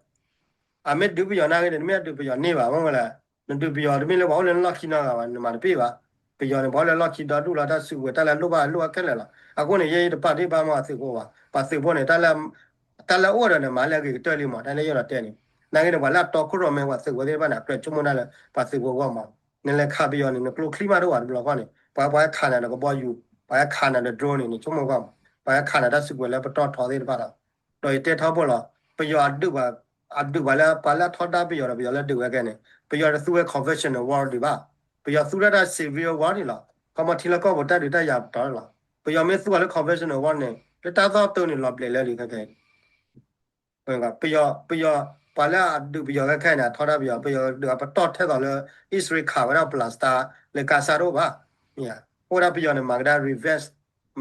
အမ့ၢ်ဒုးပယီၤနာ်က့န့ၣ် နမ့ၢ်အဒုးပယီၤန့ၢ်ဘၣ်မ့ၢ်ဝဲလဲၣ်. နဒုးပယီၤတမ့ၢ်လၢပှၤအိၣ်လၢနလီၢ်ခံနီတဂၤဘၣ် နမၤတပ့ၢ်ဘၣ်. ပယီၤန့ၣ် ပှၤအိၣ်လၢလီၢ်ခံဒီဒူၣ်လီၤ တၢ်စုကဝဲၤ တၢ်လၢအလိၣ်ဘၣ်အလိၣ်အခဲလၢာ်လီၤ. အဃိန့ၣ် ယဲယတပာ်ဒ့ၣ်ဘၣ်မး ပှၤသုးဖိဘၣ်. ပှၤသုးဖိန့ၣ် တၢ်လၢအအိၣ်ဒီးန့ၣ် မၤလၢအဂ့ၤကတၢၢ်လံမး တၢ်လၢယအဲၣ်ဒိးတဲန့ၣ်. နာ်က့န့ၣ် ပှၤလၢအတီခိၣ်ရိၣ်မဲ ပှၤသုးဖိသ့ၣ်တဖၣ်န့ၣ် အကြၢးဆိကမိၣ်တၢ်လၢ ပှၤသုးဖိအဂီၢ်မး. နလဲၤခးပယီၤန့ၣ် နကျိချံမးတအိၣ်ဘၣ်တဘျီဃီန့ၣ် ပှၤ ပှၤဟဲခးနၤဒီးကဘီ ယူၤ ပှၤဟဲခးနၤဒီး drone န့ၣ် နဆိကမိၣ်ကွၢ်မး ပှၤဟဲခးနၤတၢ်စုကဝဲၤလၢပတီၢ်ထီသ့ၣ်တဖၣ်လီၤ. ဒီးယတဲထီဘိလီၤ ပယီၤအဒုးပှၤ အဒုးပှၤလၢပှၤလၢအထီဒါပယီၤဒီး ပယီၤလၢဒုးဝဲခဲန့ၣ် ပယီၤတသူဝဲ conventional war ဒံးဘၣ်. ပယီၤသူဒၣ်တၢ် civil war န့ၣ်လီၤ. ခီမီထံလီၢ်ကီၢ်ပူၤတၢ်ဒုးတၢ်ယၤပတီၢ်လီၤ. ပယီၤမ့ၢ်သူဝဲလၢ conventional war န့ၣ် လၢတၢ်သီၣ်တၢၢ်န့ၣ် လီၤဘျဲးလၢလံခဲခဲ ပယီၤ ပယီၤ ပှၤလၢအဒုးပယီၤခဲခဲန့ၣ် အထီဒါပယီၤ ပယီၤဒုးအပတီၢ်ထဲသိးလၢ အံၣ်စရ့လးခးဝဲဒၣ် Palestine လၢ Gaza တအိၣ်ဘၣ်. အိၣ်ဝဲဒၣ်ပယီၤန့ၣ် မၤကဒါ revenge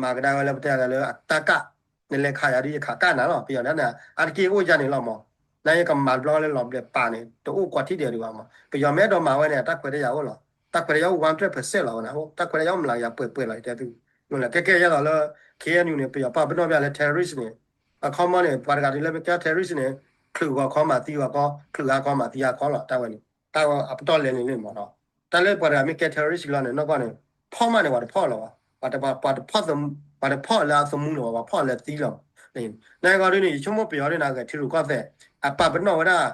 မၤကဒါဝဲလၢပတဲလၢအတၢ်ကၢ် နလဲၤခးယၤဒ်ယခးကၢ်နၤလီၤ. ပယီၤန့ၣ် အါတက့ၢ်အိၣ်ယၤန့ၣ်လီၤမး. နာ်က့ကမၤတဘျီလၢလီၤဘျဲးပာ်န့ၣ် တအိၣ်ကွၢ်ထံၣ်ဒဲးဒံးဘၣ်မး. ပယီၤမ့ၢ်အဲၣ်ဒိးမၤဝဲန့ၣ် တၢ်ခွဲးတၢ်ယာ်အိၣ်လီၤ. တၢ်ခွဲးတၢ်ယာ်အိၣ် one hundred percent လီၤဝဲန့ၣ် တၢ်ခွဲးတၢ်ယာ်အိၣ်မးလၢယၤပှဲၤပှဲၤလီၤ ယတဲသု မ့ၢ်လၢကဲကဲယဲသိးလၢ K N U န့ၣ် ပယီၤပာ်ပနီၣ်ပျၢ်လၢ terrorist န့ၣ် အခီမီန့ၣ် ပှၤတဂၤဒ်လၢမ့ၢ်ကဲ terrorist န့ၣ် ချုးဂီၤခီမၤသံဂီၤခီ ချုးဂၤခီမၤသံဂၤခီလီၤ တၢ်ဝဲန့ၣ် တၢ်အပတီၢ်လဲၤန့ၣ်လံမးနီၤ တၢ်လၢပှၤတဂၤမ့ၢ်ကဲ terrorist လီၤန့ၣ် နီၢ်ကီၢ်န့ၣ် ဖီၣ်မးန့ၣ် ပှၤတဖီၣ်လၢၤဘၣ် ပှၤတဖီၣ် ပှၤတဖီၣ်လၢအသမူလၢၤဘၣ် ပှၤဖီၣ်လၢအသံလီၤ နဂီၢ်ဒ်န့ၣ် ယဆိကမိၣ်ပယီၤဒ်န့ၣ် အဂဲၤထံရူၢ်ကီၢ်သဲး အပာ်ပနီၣ်ဝဲဒၣ်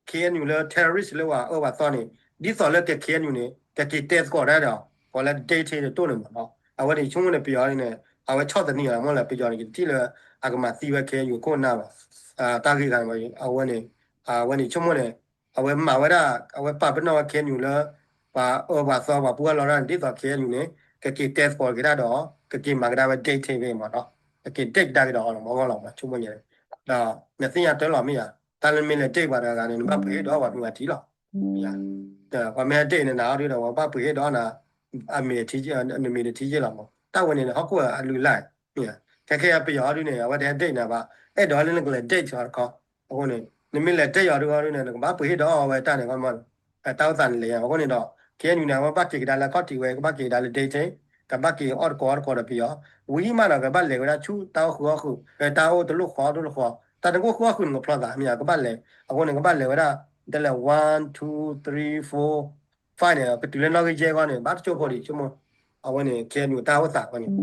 K N U လၢ terrorist လၢပှၤအၢပှၤသီန့ၣ် ဒ်သိးလၢကဲ K N U န့ၣ် ကက့ၤတဲသကိးတၢ်ဒီး ပှၤလၢ dictator တတိၢ်န့ၣ်မးနီၤ အဝဲန့ၣ် ယဆိကမိၣ်န့ၣ် ပယီၤန့ၣ် အဝဲဆီၣ်သနံးအီၤမ့ၢ်လၢ ပယီၤန့ၣ် ယတထံၣ်လၢ အကမၤသံဝဲ K N U ခိၣ်နၢ်ဘၣ် တၢ်ဂ့ၢ်ဂၤန့ၣ် အဝဲန့ၣ် အဝဲန့ၣ် ယဆိကမိၣ်န့ၣ် အဝဲမၤဝဲဒၣ် အဝဲပာ်ပနီၣ်ဝဲ K N U လၢ ပှၤအၢပှၤသီပှၤပှၤလီၤဒၣ်န့ၣ် ဒ်သိး K N U န့ၣ် ကက့ၤတဲသကိးက့ၤတၢ်ဒီး ကက့ၤမၤကဒါဝဲ dictator မးနီၤ ကက့ၤ dictator ကဒါက့ၤဒီးအီၤလီၤ မ့ၢ်ဂီၢ်လီၤ ယဆိကမိၣ်န့ၣ် ဒီးနသ့ၣ်ညါတၢ်လီၤမ့ၢ်ဧါ တၢ်လၢမ့ၢ်လဲၤ dictator ပှၤတဂၤဂၤန့ၣ် နဘၣ်ပှ့ၤဟ့ၣ်ဒီးပှၤမုၢ်အထံလီၤ ပှၤမ့ၢ်ဟဲ dictator နၤအီၤဒုဒီး ပှၤဘၣ်ပှ့ၤဟ့ၣ်ဒီးနၤ အမ့ၢ် နမ့ၢ်တထံၣ်ယ့ၢ်လီၤမး တၢ်ဝဲန့ၣ် ဟီၣ်ခိၣ်အလုၢ်အလၢ် ခဲခဲပယီၤအီၤဒုန့ၣ် အဝဲတဟဲ dictator နၤဘၣ် အဲၣ်ဒိးလၢနကလဲၤ dictator အီၤတခီ အဃိန့ၣ် နမ့ၢ်လဲၤ dictator အီၤဒုအီၤဒုန့ၣ် နကဘၣ်ပှ့ၤဟ့ၣ်ဒီးအီၤဝဲတၢ်န့ၣ် ကမၣ် တၢ်အိၣ်သးန့ၣ်လဲၤ အဃိန့ၣ်ဒီး K N U န့ၣ် အဝဲဘၣ်က့ၤကဒါလၢခီၣ်ထံးဝဲ ကဘၣ်က့ၤကဒါလၢ dictator ကဘၣ်က့ၤအီၣ်တကိးအီၣ်တကိးဒီးပယီၤ ဝံၤမးဒီး ကဘၣ်လဲၤဝဲဒၣ်ဆူတၢ်အိၣ်ဃုာ်အီၣ်ဃုာ် တၢ်အိၣ်တလိၣ်ဃီတလိၣ်ဃီ တၢ်နကအိၣ်ဃုာ်အီၣ်ဃုာ်နကဖျီသး မ့ၢ်ဧါ ကဘၣ်လဲၤ အဃိန့ၣ် ကဘၣ်လဲၤဝဲဒၣ် တဲလဲၣ် one two three four five န့ၣ် ကတုၤလၢနီၣ်ဂံၢ်ယဲၢ်ဂီၢ်န့ၣ် ဘၣ်တကၠိၢ်ဖိဒံး ဆိကမိၣ်, အဝဲန့ၣ် KNU တၢ်အိၣ်သးဝဲန့ၣ်,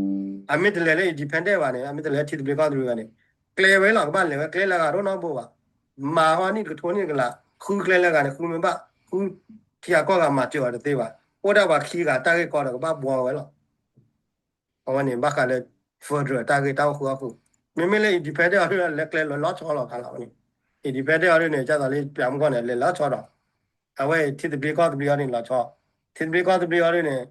အမ့ၢ်တလဲၤလၢ independent ဘၣ်န့ၣ် အမ့ၢ်တလဲၤထံသဘျ့ကီၢ်သဘျ့ဘၣ်န့ၣ်, ကျဲဝဲလီၤ ကဘၣ်လဲၤဝဲကျဲလၢအဂၤဒိၣ်နီတဘိဘၣ်, မၤဟီနံၣ်တကထိနံၣ်တကလး ဃုကျဲလၢအဂၤန့ၣ် ဃုမ့ၢ်ဘၣ် ဃု ထံဂၤကီၢ်ဂၤမၤစၢၤအီၤတသ့ဘၣ်, အိၣ်ဒၣ်ပှၤခံဂၤတၢ်ဂ့ၢ်ကီဒီးကဘၣ်ဘှီဝဲလီၤ. အဝဲန့ၣ် ဘၣ်ဃးလၢ federal တၢ်ဂ့ၢ်တၢ်အိၣ်ဃုာ်အီၣ်ဃုာ်, မ့မ့ၢ်လၢ independent အီၤဒ်လဲၤကျဲလၢလီၤဆီလီၤခါလီၤဝဲန့ၣ်, independent အီၤဒ်န့ၣ် ကၢ်သိးလၢပျၢမုၢ်ကီၢ်န့ၣ် လဲၤလီၤဆီဒီး အဝဲထံသဘျ့ကီၢ်သဘျ့အီၤန့ၣ်လီၤဆီ, ထံသဘျ့ကီၢ်သဘျ့အီၤဒ်န့ၣ်,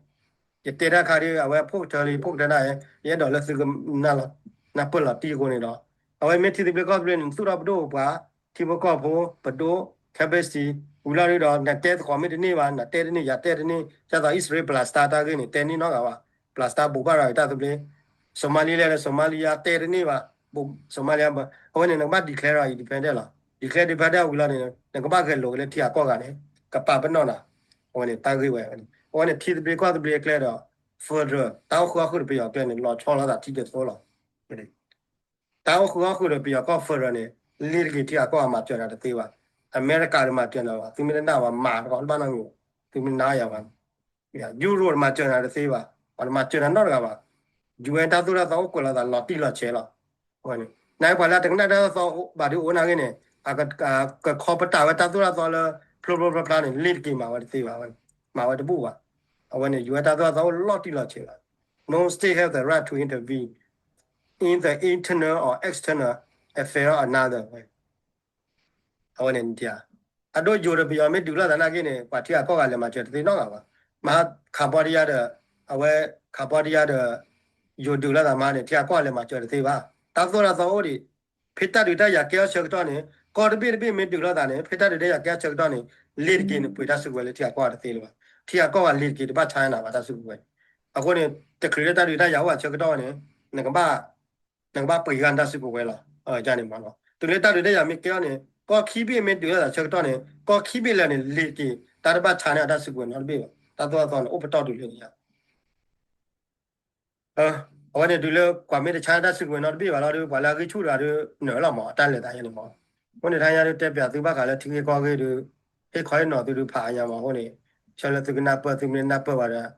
ယတဲတၢ်ခါဒ် အဝဲဖိကတၢၢ်လံ ဖိကတၢၢ်ဒၣ် ယအဲၣ်ဒိးလၢသုကနၢ်လီၤ, နၢ်ပၢၢ်လီၤတံၢ်အဃိန့ၣ်ဒီး, အဝဲမ့ၢ်ထံသဘျ့ကီၢ်သဘျ့န့ၣ် နသူၣ်ထီၣ်ပဒိၣ်ပှၤ, ထံဖိကီၢ်ဖိ, ပဒိၣ်, capacity, ဝံၤလီၤဒ်ဒီး နတဲသကိးမ့ၢ်တန့ၢ်ဘၣ် နတဲတန့ၢ် ယၤတဲတန့ၢ် ကၢ်သိး Israel Palestine တၢ်ဂ့ၢ်န့ၣ် တဲန့ၢ်နီတဂၤဘၣ်, Palestine ဘိးဘၣ်ရၤက့ၤတၢ်သဘျ့ Somalia လဲၣ် Somalia တဲတန့ၢ်ဘၣ်, Somalia အဝဲန့ၣ် နကဘၣ် declare အီၤ independent လီၤ, declare independent ဝံၤလီၤန့ၣ် နကဘၣ်ဂဲၤလိာ်က့ၤလၢထံဂၤကီၢ်ဂၤန့ၣ် ကပာ်ပနီၣ်နၤ, အဝဲန့ၣ်တၢ်ဂ့ၢ်ဝဲ, အဝဲန့ၣ်ထံသဘျ့ကီၢ်သဘျ့အကျဲဒီး federal တၢ်အိၣ်ဃုာ်အီၣ်ဃုာ်တပယီၤကျဲန့ၣ် လီၤဆီလိာ်သးထံတသိလီၤ. တၢ်အိၣ်ဃုာ်အီၣ်ဃုာ်ဒီးပယီၤကီၢ် federal န့ၣ် လ့ၤတက့ၤထံဂၤကီၢ်ဂၤမၤစၢၤနၤတသ့ဘၣ်, အမဲရကၤတမၤစၢၤနၤဘၣ် သုမ့ၢ်တနာ်ဘၣ်မၤတကီးတဘၣ်နီတမံၤ, သုမ့ၢ်နာ်ယၤဘၣ် Europe တမၤစၢၤနၤတသ့ဘၣ်, ပှၤတမၤစၢၤနၤနီတဂၤဘၣ်, UN တၢ်သိၣ်တၢ်သီအိၣ်ကွဲးလိာ်သးလီၤတံၢ်လီၤဆဲးလီၤ. နာ်ပှၤလၢတကနၣ်တၢ်သိၣ်တၢ်သီဘၣ်ဒုးအိၣ်နာ်က့န့ၣ်, ကခီပတာ်ဝဲတၢ်သိၣ်တၢ်သီလၢ ဖျိဖျိဖျါဖျါန့ၣ် လ့ၤတက့ၤမၤဝဲတသ့ဘၣ်, မၤဝဲတဘူၣ်ဘၣ်, အဝဲန့ၣ် UN တၢ်သိၣ်တၢ်သီအိၣ်လီၤတံၢ်လီၤဆဲးလီၤ. No state have the right to intervene in the internal or external affair of another. အဝဲန့ၣ် အဒိ ယိၤဒီးပယီၤမ့ၢ်ဒုးလိာ်သးနာ်က့န့ၣ် ပှၤထံဂၤကီၢ်ဂၤလဲၤမၤစၢၤတသ့နီတဂၤဘၣ်. မဟါ Cambodia ဒီး အဝဲ Cambodia ဒီး ယိၤဒုးလိာ်သးမဟါန့ၣ် ထံဂၤကီၢ်ဂၤလဲၤမၤစၢၤတသ့ဘၣ်. တၢ်သိၣ်တၢ်သီအိၣ်ဒံး, ဖဲတၢ်ဒုးတၢ်ယၤကဲထီၣ်ဆၢကတီၢ်န့ၣ် ကီၢ်တဘ့ၣ်တဘ့ၣ်မ့ၢ်ဒုးလိာ်သးန့ၣ် ဖဲတၢ်ဒုးတၢ်ယၤကဲထီၣ်ဆၢကတီၢ်န့ၣ် လ့ၤတက့ၤန့ၣ် ပှ့ၤတၢ်စုကဝဲၤလၢထံဂၤကီၢ်ဂၤတသ့လၢၤဘၣ်. ထံဂၤကီၢ်ဂၤလ့ၤတက့ၤတဘၣ်ဆါနၤဘၣ်တၢ်စုကဝဲၤန့ၣ်. အဃိန့ၣ် တချုးလၢတၢ်ဒုးတၢ်ယၤအိၣ်ဘၣ်ဆၢကတီၢ်ဝဲန့ၣ် နကဘၣ် နကဘၣ်ပှ့ၤဂၤနတၢ်စုကဝဲၤလီၤ. န့ၣ်မးလီၤ. တုၤလၢတၢ်ဒုးတၢ်ယၤမ့ၢ်ကဲထီၣ်န့ၣ် ကီၢ်ခံဘ့ၣ်မ့ၢ်ဒုးလိာ်သးဆၢကတီၢ်န့ၣ် ကီၢ်ခံဘ့ၣ်လၢာ်န့ၣ် လ့ၤတက့ၤ တၢ်တဘၣ်ဆါန့ၢ်အတၢ်စုကဝဲၤနီတဘ့ၣ်ဘၣ်. တၢ်သိၣ်တၢ်သီန့ၣ် အိၣ်ပတီၢ်တုၤလၢယၤ အဝဲန့ၣ်ဒုးလၢ ကွၢ်မ့ၢ်တဆါန့ၢ်တၢ်စုကဝဲၤနီတဘ့ၣ်ဘၣ်လီၤဒီး ပှၤလၢအဂံၢ်ဆူၣ်တဂၤဒီး နၢၤလီၤမး အတၢ်လဲၤသးယဲန့ၣ်မး. အဃိန့ၣ် တဟါညါဒုးတဲပၠးသုဘၣ်ဃးလၢထံဂ့ၢ်ကီၢ်ဂ့ၢ်ဒုး ဟ့ၣ်ခီဟ့ၣ်နီၤသုဒုးဖးအါညါမး. အဃိန့ၣ် ဆၢလၢသုကနၢ်ပၢၢ် သုမ့ၢ်နၢ်ပၢၢ်ဘၣ်ဒီး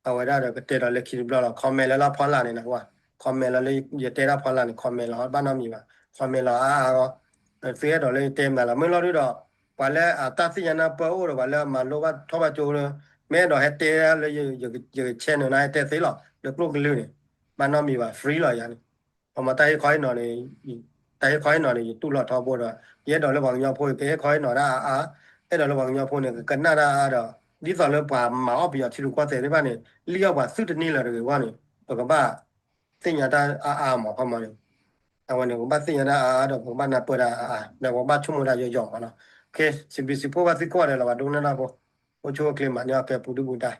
အဝဲဒၣ်ဒီးကတဲဒီးလၢခံတဘျီလီၤ. comment လၢလၢဖီလာ်န့ၣ်နကွၢ် comment လၢယတဲတၢ်ဖီလာ်န့ၣ် comment လီၤ ဘၣ်နီတမံၤဘၣ် comment လီၤအါအါဂီၢ်. သုအဲၣ်ဒိးလၢယတဲမနုၤလီၤ မ့ၢ်လီၤဒုးဒီး ပှၤလၢအတၢ်သ့ၣ်ညါနၢ်ပၢၢ်အိၣ်ဒီး ပှၤလၢအမၤလိဘၣ်ထီၣ်ဘၣ်ကၠိလၢ မ့ၢ်အဲၣ်ဒိးဟဲတဲလၢ ယ channel န့ၣ် ဟဲတဲသ့လီၤ လၢကျိၣ်ကလုၢ်န့ၣ် ဘၣ်နီတမံၤဘၣ် free လီၤယၤန့ၣ်. အမ့ၢ်တၢ်ဟ့ၣ်ခီဟ့ၣ်နီၤန့ၣ် တၢ်ဟ့ၣ်ခီဟ့ၣ်နီၤန့ၣ် ယတူၢ်လိာ်ထီဘိဒီး ယအဲၣ်ဒိးလၢပှၤကညီဖိ ကဟ့ၣ်ခီဟ့ၣ်နီၤတၢ်အါအါ အဲၣ်ဒိးလၢပှၤကညီဖိန့ၣ် ကကနၣ်တၢ်အါအါဒီး ဒ်သိးလၢပှၤမၤအီၣ်ပယီၤထံရူၢ်ကီၢ်သဲးသ့ၣ်တဖၣ်န့ၣ် လံၣ်အီၣ်ပှၤသုတန့ၢ်လၢၤတဂ့ၤအဂီၢ်န့ၣ် ပကဘၣ်သ့ၣ်ညါတၢ်အါအါမး ခီမီန့ၣ် အဝဲန့ၣ် ပကဘၣ်သ့ၣ်ညါတၢ်အါအါဒီး ပကဘၣ်နၢ်ပၢၢ်တၢ်အါအါ ဒီးပကဘၣ်ဆိကမိၣ်တၢ်ယိာ်ယိာ်မးလီၤ. စံးဘျုးစံးဖှိၣ်ဘၣ်သုကိးဂၤဒဲးလီၤ ပှၤဒိကနၣ်တၢ်ဖိ အိၣ်ဆူၣ်အိၣ်ချ့မၤန့ၢ်အီၣ်ကဲပူၤဒုၣ်ပူၤဒါ